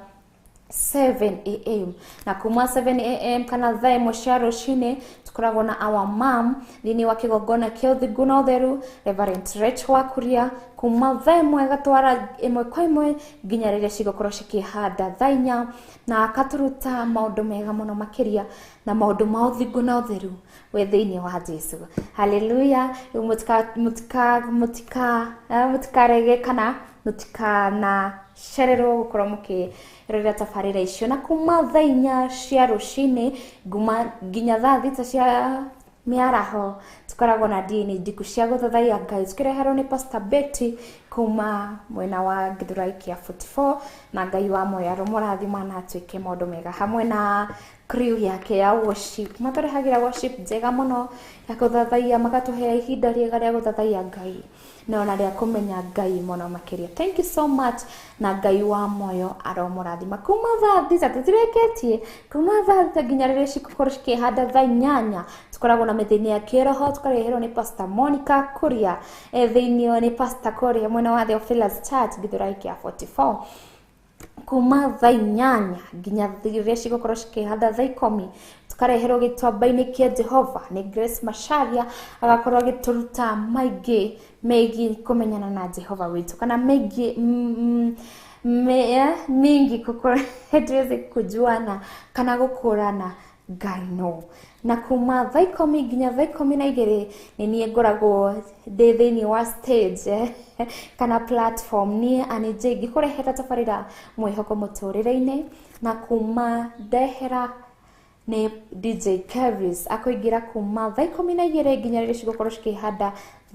7 am. Na kuma 7 am kana thaa 1 cia rũcinĩ tukoragwo na our mom thĩinĩ wa kĩgongona kĩa ũthingu na ũtheru Reverend Rachel Wakuria kuma thaa 1 gatwara ĩmwe kwa ĩmwe nginya rĩrĩa cigũkorwo cikĩhanda thaa 4, na akatũruta maũndũ mega mũno makĩria na maũndũ ma ũthingu na ũtheru wĩ thĩinĩ wa Jesu. Hallelujah. Mũtikarege kana mũtikana cererwo gũkorwo mũkĩrorera tabarĩra icio. Na kuma thaa 4 cia rũcinĩ nginya thaa 6 cia mĩaraho tukoragwo na dini ndiku cia gũthathaiya Ngai tukĩreherwo nĩ Pastor Betty kuma mwena wa Githurai kĩa 44, na Ngai wa moyo aromũrathima na atuĩke maũndũ mega hamwe na crew yake ya worship. Matũrehagĩra worship njega mũno ya gũthathaiya, makatũhe ihinda rĩega rĩa gũthathaiya Ngai na ona rĩa kũmenya Ngai mũno makĩria. Thank you so much na Ngai wa moyo aromũrathima. Kuma thaa 6 tũtirĩkĩtie, kuma thaa 6 nginya rĩrĩa cigũkorwo cikĩhanda thaa 8 tukoragwo na mĩthenya ya kĩroho tukareherwo nĩ Pastor Monica Kuria, thĩinĩ nĩ Pastor Kuria mwena wa Theophilus Church Githurai kĩa 44. Kuma thaa 8 nginya rĩrĩa cigũkorwo cikĩhanda thaa 10 tukareherwo gĩtuamba-inĩ kĩa Jehova nĩ Grace Macharia, agakorwo agĩtũruta maingĩ megiĩ kũmenyana na Jehova witũ, kana megiĩ mingi tuweze kujuana kana gũkũrana Ngai no. Na kuma thaa 10 nginya thaa 12 nĩ niĩ ngoragwo ndĩ thĩinĩ wa stage kana platform niĩ Annie J ngĩkũrehera tabarĩra mwĩhoko mũtũrĩre-inĩ. Na kuma ndehera nĩ DJ Kevis akũingĩra kuma thaa 12 nginya rĩrĩa cigũkorwo cikĩhanda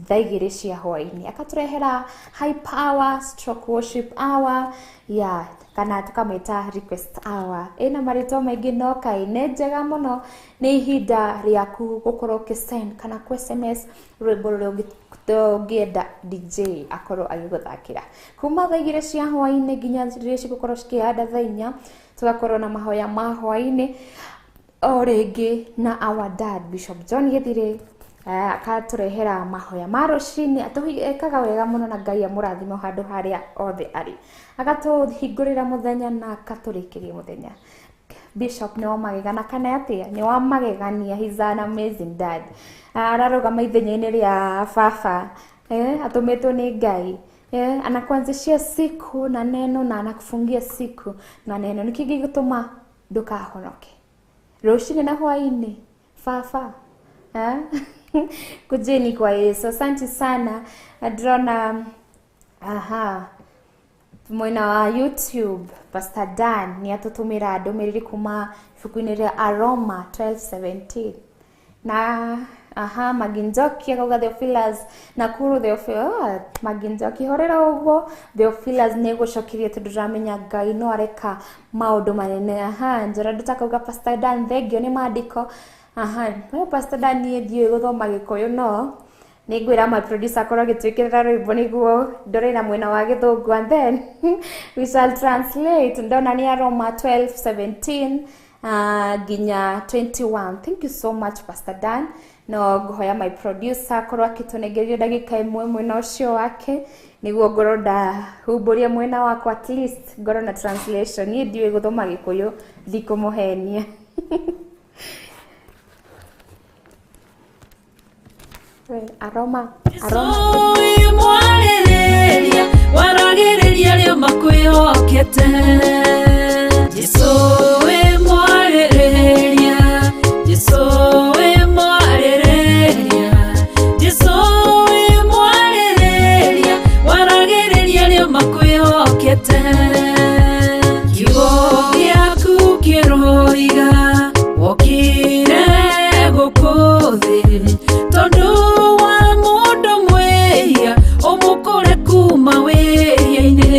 thaa 2 cia hwaĩ-inĩ, akatũrehera high power stroke worship hour ya kana tukamwĩta request hour. Ĩna marĩtwa maingĩ no kaĩ nĩ njega mũno. Nĩ ihinda rĩaku gũkorwo ũkĩsend kana kũ SMS rwĩmbo rũrĩa Tũngĩenda DJ akorwo agĩgũthakĩra kuma thaa 2 cia hwaĩ-inĩ nginya rĩrĩa cigũkorwo cikĩhanda thaa 4, tũgakorwo na mahoya ma hwaĩ-inĩ o rĩngĩ na our dad Bishop John Githire, akatũrehera mahoya ma rũcinĩ. Ekaga wega mũno na Ngai amũrathime handũ harĩa othe arĩ, agatũhingũrĩra mũthenya na akatũrĩkĩria mũthenya. Bishop nĩ wa magegana kana atĩa? Nĩ wa magegania. He's an amazing dad. Ararũgama ithenya-inĩ rĩa baba, atũmĩtwo nĩ Ngai, anakuanzishia siku na neno na anakufungia siku na neno. Nĩkĩ gĩgũtũma ndũkahonoke rũcinĩ na hwaĩ-inĩ? Baba, eh? Kujeni kwa Yesu. Asante sana. Ndĩrona aha mwena wa YouTube Pastor Dan nĩ atũtũmĩra ndũmĩrĩri kuma ibuku-inĩ rĩa Aroma 12:17 na aha Maginjoki akauga Theophilus Nakuru. Theophilus, oh, Maginjoki, horera ũguo. Theophilus, nĩ gũcokeria tondũ ndĩramenya Ngai no areka maũndũ manene. Aha Njora ndũtakauga Pastor Dan thengio nĩ maandĩko. Aha we Pastor Dan, niĩ ndiũĩ gũthoma Gĩkũyũ, no nĩ ngwĩra my producer akorwo agĩtwĩkĩrĩra rwĩmbo nĩguo ndore na mwena wa Gĩthũngũ and then we shall translate. Ndona nĩ Aroma 12:17 nginya 21. Thank you so much, Pastor Dan. No ngũhoya my producer akorwo akĩtũnengeria ndagĩka ĩmwe mwena ũcio wake nĩguo ngorwo ndahumbũria mwena wakwa, at least ngorwo na translation. Niĩ ndiũĩ gũthoma Gĩkũyũ, ndikũmũhenia. We, Aroma, Aroma. Mwarĩrĩria waragĩrĩria arĩa makwĩhokete. Jesũ wĩ mwarĩrĩria, Jesũ wĩ mwarĩrĩria, Jesũ wĩ mwarĩrĩria waragĩrĩria arĩa makwĩhokete. Kiugo gĩaku kĩroiga wokire gũkũ thĩ tondũ wa mũndũ mwĩhia, ũmũkũre kuma wĩhia-inĩ,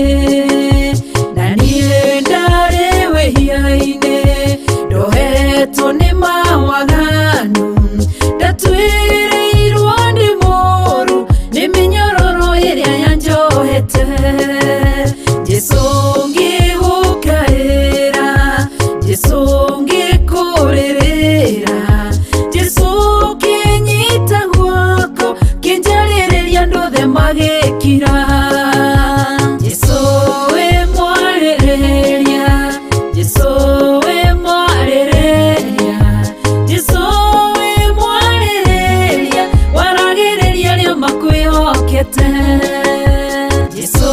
na niĩ ndarĩ wĩhia-inĩ, ndohetwo nĩ mawaganu, ndatwĩrĩirwo nĩ mũru nĩ mĩnyororo ĩrĩa yanjohete. Jesũ ngĩgũkaĩra, Jesũ ngĩkũrĩrĩra, Jesũ kĩnyita guoko kĩnjarĩrĩria andũ othe magĩkira. Jesũ wĩ mwarĩrĩria, Jesũ wĩ mwarĩrĩria, Jesũ wĩ mwarĩrĩria waragĩrĩria arĩa makwĩhokete. Jesũ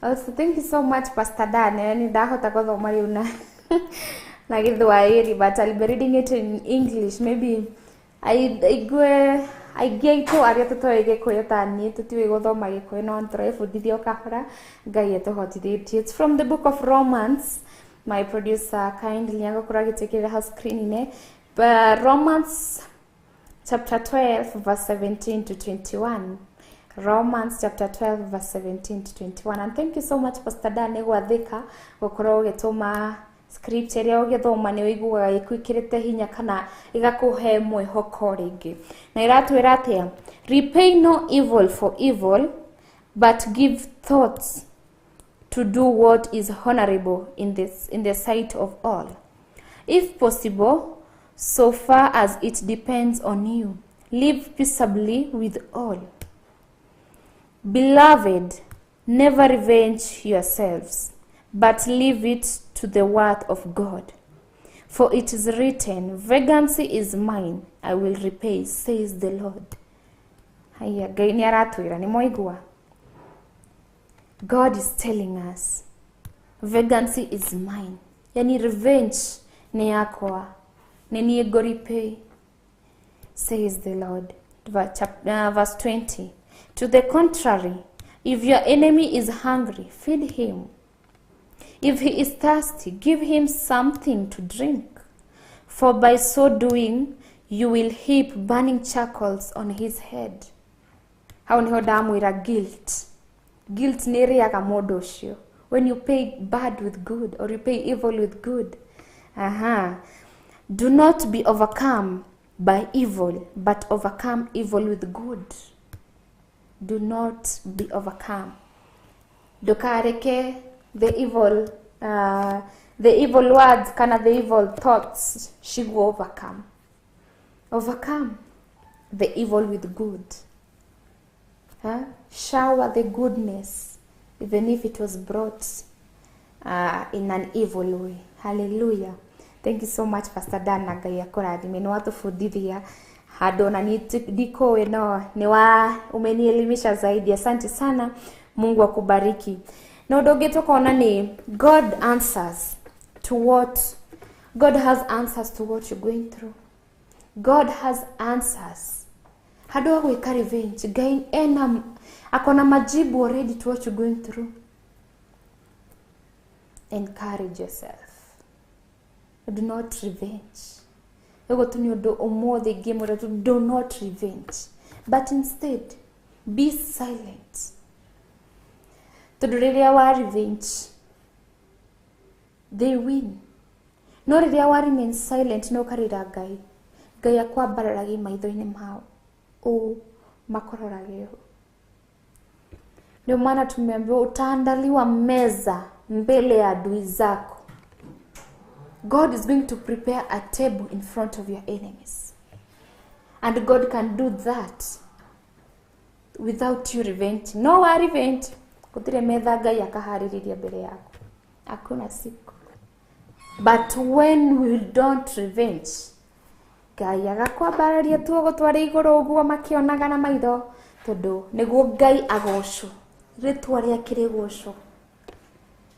Also, thank you so much, Pastor Dan. Ni ndahota guthoma riu na Gĩthwaĩri, but I'll be reading it in English. Maybe aigue aingĩ aitũ arĩa tũtoĩ Gĩkũyũ ta niĩ tũtiũĩ gũthoma Gĩkũyũ no tũrebundithia o kahora Ngai atũhotithĩtie. It's from the book of Romans. My producer kindly agũkorwo agĩtwĩkĩrĩra hau screen-inĩ. But Romans chapter 12 verse 17 to 21. Romans chapter 12 verse 17 to 21. And thank you so much, Pastor Dan, nĩ gwathĩka gũkorwo ũgĩtũma script ĩrĩa ũgĩthoma nĩ ũiguaga ĩkwĩkĩrĩte hinya kana ĩgakũhe mwĩhoko rĩngĩ. Na ĩratwĩra atĩa? Repay no evil for evil, but give thoughts to do what is honorable in the sight of all. If possible, so far as it depends on you, live peaceably with all. Beloved, never revenge yourselves, but leave it to the wrath of God. For it is written, vengeance is mine, I will repay, says the Lord. Haya, Ngai nĩ aratwĩra, nĩ mwaigua? God is telling us, vengeance is mine. Yani revenge nĩ yakwa, nĩ niĩ ngũ-repay, says the Lord. Verse 20. To the contrary, if your enemy is hungry, feed him. If he is thirsty, give him something to drink. For by so doing, you will heap burning charcoals on his head. Hau niho ndamwĩra guilt. Guilt nĩ ĩrĩaga mũndũ ũcio. When you pay bad with good or you pay evil with good. Aha. Do not be overcome by evil, but overcome evil with good. Do not be overcome. Ndũkareke the evil words kana the evil thoughts should overcome. Overcome the evil with good. Huh? Shower the goodness, even if it was brought in an evil way. Hallelujah. Thank you so much, Pastor Dan, na Ngai akũrathime. Nĩ watũbundithia handũ na ndikũĩ no nĩ wa umenielimisha zaidi. Asante sana, Mungu akubariki. Na ũndũ ũngĩ tũkona nĩ God answers to what God has answers to what you're going through. God has answers. Handũ ha gwĩka revenge, Ngai ena akona majibu already to what you're going through. Encourage yourself. Do not revenge. Ũguo tu nĩ ũndũ ũmũthĩ ingĩmwĩra tu, do not revenge, but instead be silent. Tondũ rĩrĩa wa revenge, they win. No rĩrĩa wa remain silent na ũkarĩra Ngai, Ngai akwambararagia maitho-inĩ mao ũũ makororage ũũ. Ndio maana tumeambiwa utaandaliwa meza mbele ya adui zako. God is going to prepare a table in front of your enemies. And God can do that without you revenge. No wa revenge. Gũtirĩ metha Ngai akaharĩrĩria mbere yaku. Hakuna siku. But when we don't revenge, Ngai agakwambararia tu ũgũtware igũrũ ũguo makĩonaga na maitho, tondũ nĩguo Ngai agocwo, rĩtwa rĩake rĩgocwo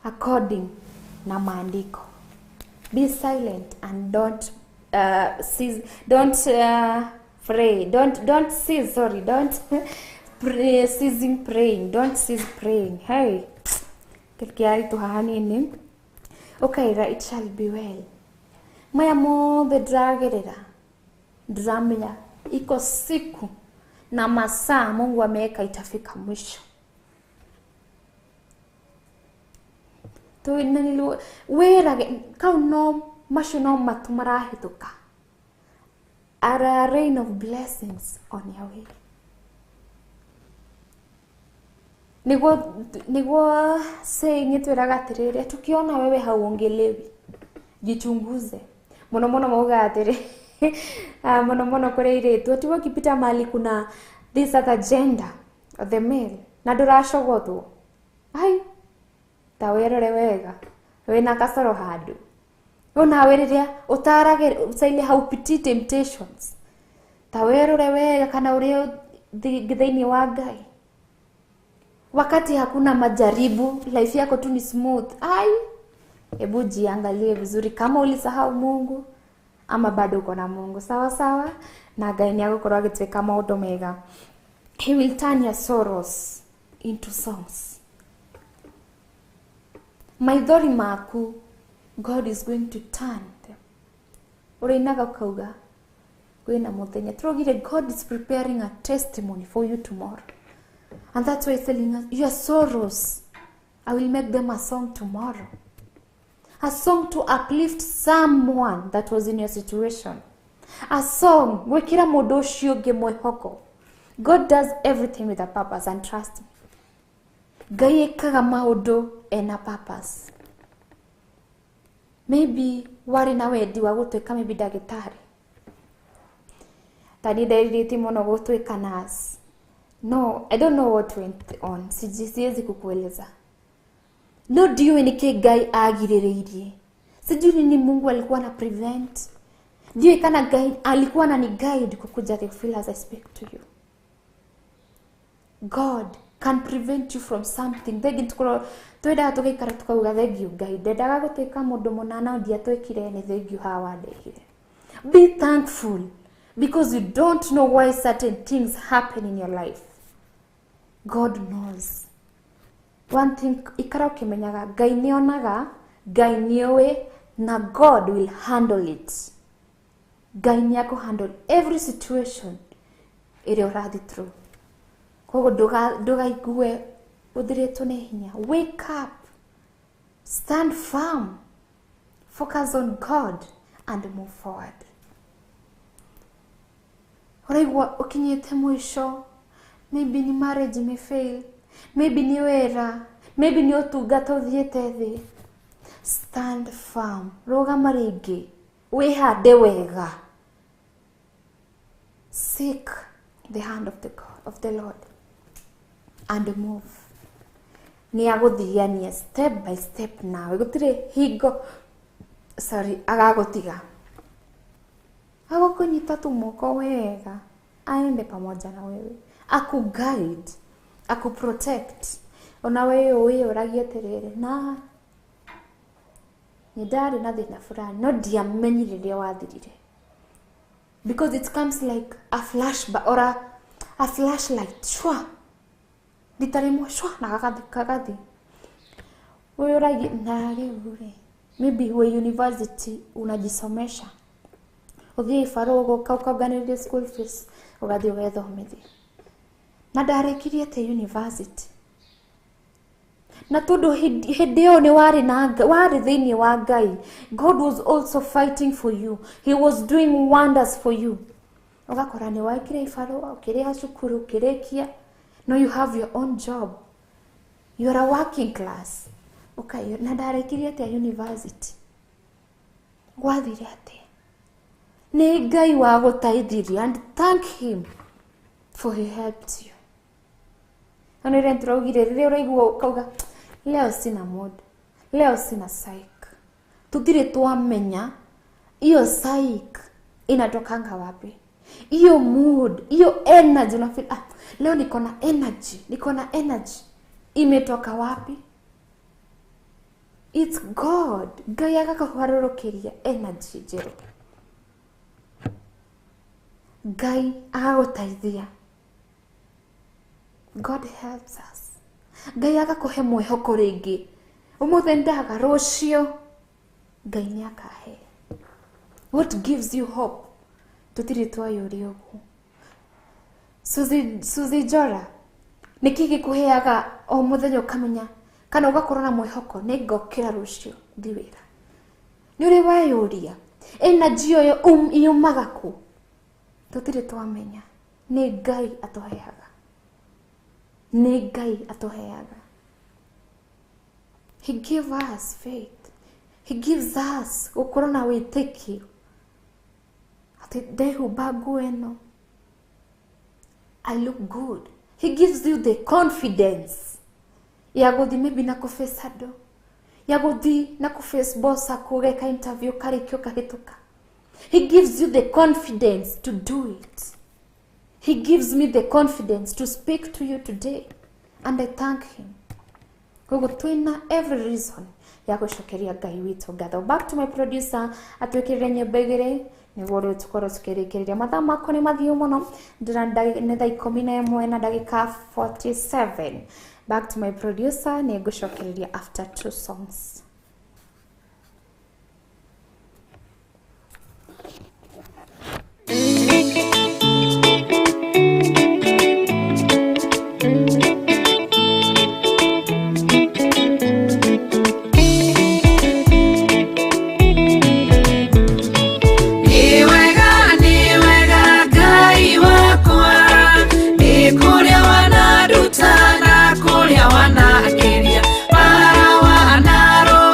according na maandiko. Be silent and don't cease, don't pray, don't cease, sorry, don't pray, ceasing praying, don't cease praying. Hey, kĩarĩ hanini ũkaira it shall be well. Maya mothe ndĩragerera, ndĩramenya iko siku na masaa Mungu ameweka itafika mwisho. Wĩrage kau no macio no matu marahĩtũka. Are a rain of blessings on your way. Niguo saying ĩtwĩraga atĩrĩrĩ, tukiona wewe hauongelewi, jichunguze. Mũno mũno maugaga atĩrĩ, mũno mũno kũrĩ airĩtu, ati wakipita mahali kuna this other gender of the male na ndũracogothwo, ai ta wĩrore wega wĩna kasoro handũ. Onawe rĩrĩa ũtarage saile haupitii temptations, ta wĩrore wega kana ũrĩ thĩinĩ wa Ngai. Wakati hakuna majaribu, life yako tu ni smooth. Ai, hebu jiangalie vizuri kama ulisahau Mungu ama bado uko na Mungu. Sawa sawa, na Ngai nĩagũkorwo agĩtwĩka maũndũ mega. He will turn your sorrows into songs. Maithori maku, God is going to turn them. Ũrĩinaga ũkauga kwĩna mũthenya. Tũraugire God is preparing a testimony for you tomorrow. And that's why he's telling us, your sorrows, I will make them a song tomorrow. A song to uplift someone that was in your situation. A song, gwĩkĩra mũndũ ũcio ũngĩ mwĩhoko. God does everything with a purpose, and trust me. Ngai ĩkaga maũndũ ena purpose. Maybe warĩ na wendi wa gũtuĩka maybe ndagĩtarĩ. Ta niĩ nderirĩtie mũno gũtuĩka nurse. No, I don't know what went on. Siwezi kukueleza. No ndiũĩ nĩkĩ Ngai agirĩrĩirie. Sijui nini Mungu alikuwa na prevent. Ndiũĩ kana Ngai alikuwa anani guide kukuja the feel as I speak to you. God can prevent you from something. Thengi tukorwo twendaga tũgaikara tukauga thengiũ Ngai, ndendaga gũtuĩka mũndũ mũna no ndiatwĩkire, nĩ thengiũ haha wandehire. Be thankful because you don't know why certain things happen in your life. God knows. One thing ikara ũkĩmenyaga Ngai nĩonaga, Ngai nĩũĩ, na God will handle it. Ngai nĩakũ handle every situation ĩrĩa ũrathiĩ through. Koguo ndũgaigue ũthirĩtwo nĩ hinya. Wake up, stand firm, focus on God and move forward. Ũraigua ũkinyĩte mũico, maybe ni marriage imefail, maybe ni wĩra, maybe ni ũtungata ũthiĩte thĩ. Stand firm, rũgama rĩngĩ, wĩhande wega. Seek the hand of the God, of the Lord and move. Nĩ agũthiania step by step nawe, gũtirĩ hingo sorry agagũtiga. Agũkũnyita tu moko wega, aende pamoja na wewe, aku guide, aku protect. Ona wewe wĩyũragie atĩrĩrĩ, na nĩ ndarĩ na thĩna fulani no ndiamenyire rĩrĩa wathirire. Because it comes like a flashback or a flashlight, shwa rita rĩmwe shwa na gagathi kagathi. Wĩyũragie na rĩu rĩ, maybe we university unajisomesha, ũthiĩ ibarũa ũgoka ũkonganĩrĩria school fees ũgathiĩ ũgethomithia. Na ndarĩkirie atĩa university? Na tondũ hĩndĩ ĩyo nĩ warĩ na warĩ thĩinĩ wa Ngai, God was also fighting for you. He was doing wonders for you. Ũgakora nĩ waikire ibarũa, ũkĩrĩha cukuru, ũkĩrĩkia. No, you have your own job. You are a working class. Okay, na ndarĩkirie atĩa university? Gwathire atĩa? Nĩ Ngai wagũteithirie, and thank him for he helped you. Ona rĩrĩa tũraugire, rĩrĩa ũraigua ũkauga leo sina mood, leo sina psych. Tutirĩ twamenya hiyo psych inatokanga wapi. Hiyo mood, hiyo energy una feel, ah, leo niko na energy, niko na energy. Imetoka wapi? It's God. Ngai agakũgarũrũkĩria energy njerũ. Ngai agagũteithia. God helps us. Ngai agakũhe mwĩhoko rĩngĩ. Ũmũthĩ ndaga, rũciũ Ngai nĩakahe. What gives you hope? Tũtirĩ twayũria ũguo. Suzy Njora, nĩkĩ gĩkũheaga o mũthenya ũkamenya kana ũgakorwo na mwĩhoko nĩ ngokĩra rũciũ thiĩ wĩra? Nĩ ũrĩ weyũria energy ĩyo yumaga kũ? Tũtirĩ twamenya. Nĩ Ngai atũheaga. Nĩ Ngai atũheaga. He gives us faith. He gives us gũkorwo na wĩtĩkio atĩ ndehumba nguo ĩno, I look good. He gives you the confidence ya gũthiĩ maybe na kũface andũ, ya gũthiĩ na kũface boss aku, ũgeka interview ũkarĩkia ũkahĩtũka. He gives you the confidence to do it. He gives me the confidence to speak to you today. And I thank him. Koguo twina every reason ya gucokeria Ngai witũ ngatho. Back to my producer atwĩkĩrĩre nyĩmbo igĩrĩ nĩguo rĩu tũkorwo tũkĩrĩkĩrĩria. Mathaa makwa nĩ mathiũ mũno, ndĩra nĩ thaa 11 na ndagĩka 47. Back to my producer, nĩ ngũcokereria after two songs. Nĩ wega, nĩ wega Ngai wakwa, nĩ kũrĩa wananduta na kũrĩa wanakĩria, bara wanarũa.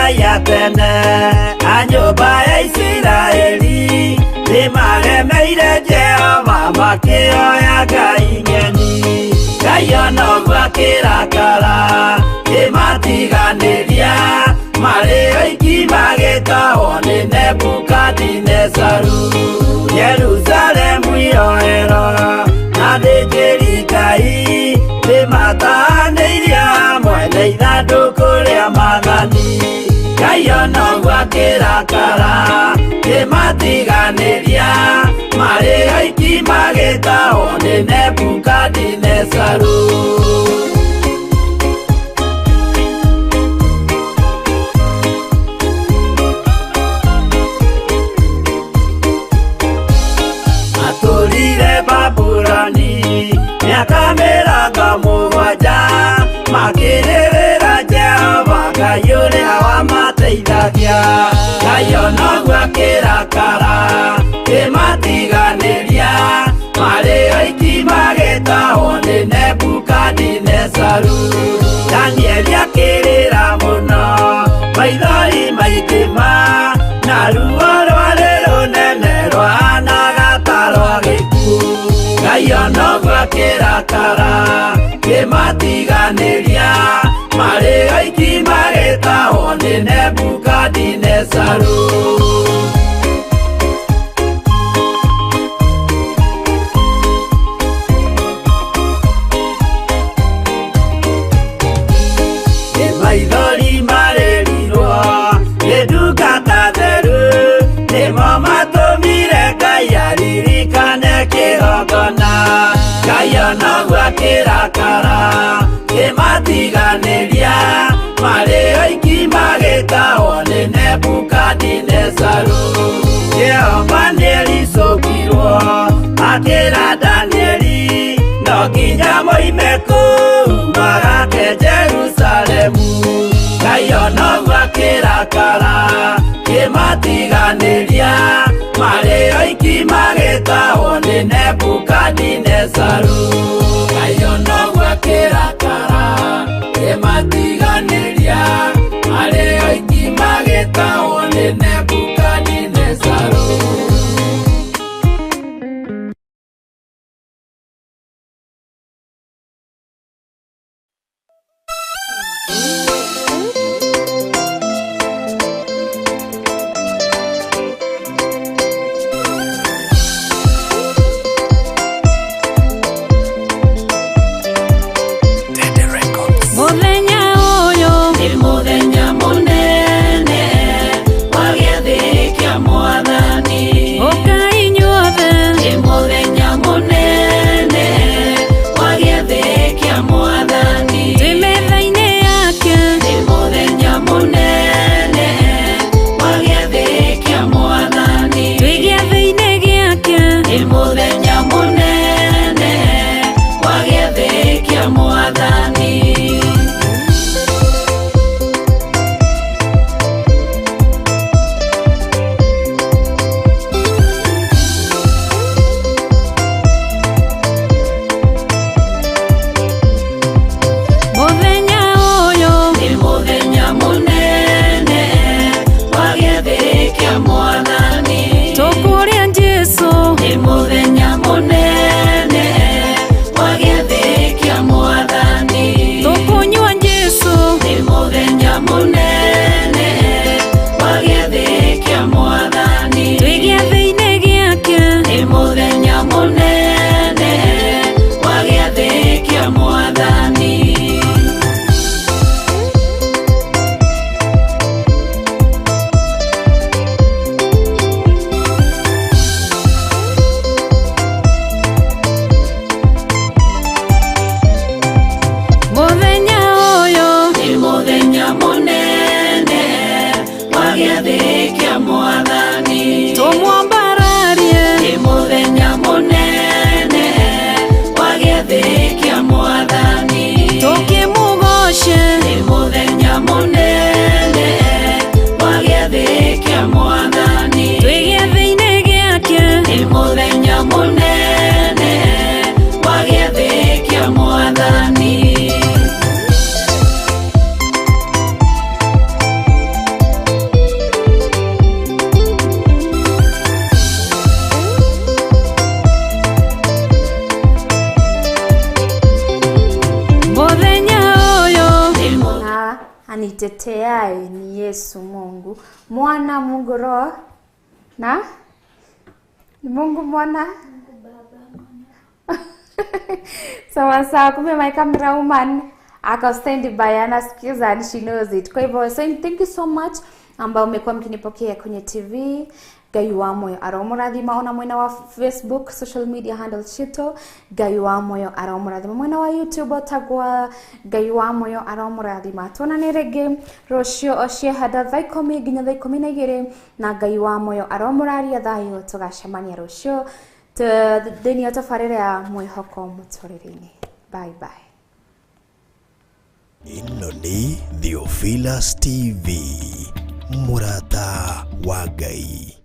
Ngai a tene a nyũmba ya Isiraeli nĩmaremeire Jehova makĩoya ngai ng'eni. Ngai ona ũguo akĩrakara kĩmatiganĩria marĩ oiki magĩtahwo nĩ Nebukadinezaru. Jerusalemu iroero na athĩnjĩri Ngai nĩmatahanĩirie hamwe na ithandũkũ rĩa maathani. Ngai ona ũguo akĩrakara kĩmatiganĩria marĩ oiki magĩtahwo nĩ Nebukadinezaru. Matũrire Babuloni mĩaka 70 makĩrĩrĩra Jehova Ngai ũrĩa wamateithagia. Ngai ona ũguo akĩrakara kĩmatiganĩria marĩ oiki magĩtahwo nĩ Nebukadinezaru. Danieli akĩrĩra mũno maithori maingĩ ma na ruo rwarĩ rũnene rwahanaga ta rwa gĩkuũ. Ngai ona ũguo akĩrakara kĩmatiganĩria marĩ oiki magĩtahwo nĩ Nebukadinezaru. Nĩ maithori marĩrirwo nĩ ndungata theru nĩmo matũmire Ngai aririkane kĩgongona. Ngai ona ũguo akĩrakara kĩmatiganĩria marĩ oiki magĩtahwo nĩ Nebukadinezaru. Jehova nĩericũkirwo akĩra Danieli no nginya moime kũu magake Jerusalemu. Ngai ona ũguo akĩrakara kĩmatiganĩria marĩ oiki magĩtahwo nĩ Nebukadinezaru. Ngai ona ũguo akĩrakara kĩmatiganĩria marĩ oiki magĩtahwo nĩ Nebukadinezaru. Mũthenya ũyũ Nĩ mũthenya Ni Yesu Mungu Mwana, Mungu Roho na ni Mungu Mwana, sawa sawa. Kumbe my camera woman ako stand by, anasikiza and she knows it. Kwa hivyo saying thank you so much ambao umekuwa mkinipokea kwenye TV. Ngai wa moyo aromurathima ona mwena wa Facebook social media handle citũ. Ngai wa moyo aromurathima mwena wa YouTube otagwa Ngai wa moyo aromurathima. Tuonane rĩngĩ rũciũ o ciehanda thaa 10 nginya thaa 12, na Ngai wa moyo aromũraria thayũ. Tũgacemania rũciũ thĩinĩ wa tabarĩra ya mwĩhoko mũtũrĩre-inĩ. Bye bye. Ĩno nĩ Theophilus TV, mũrata wa Ngai.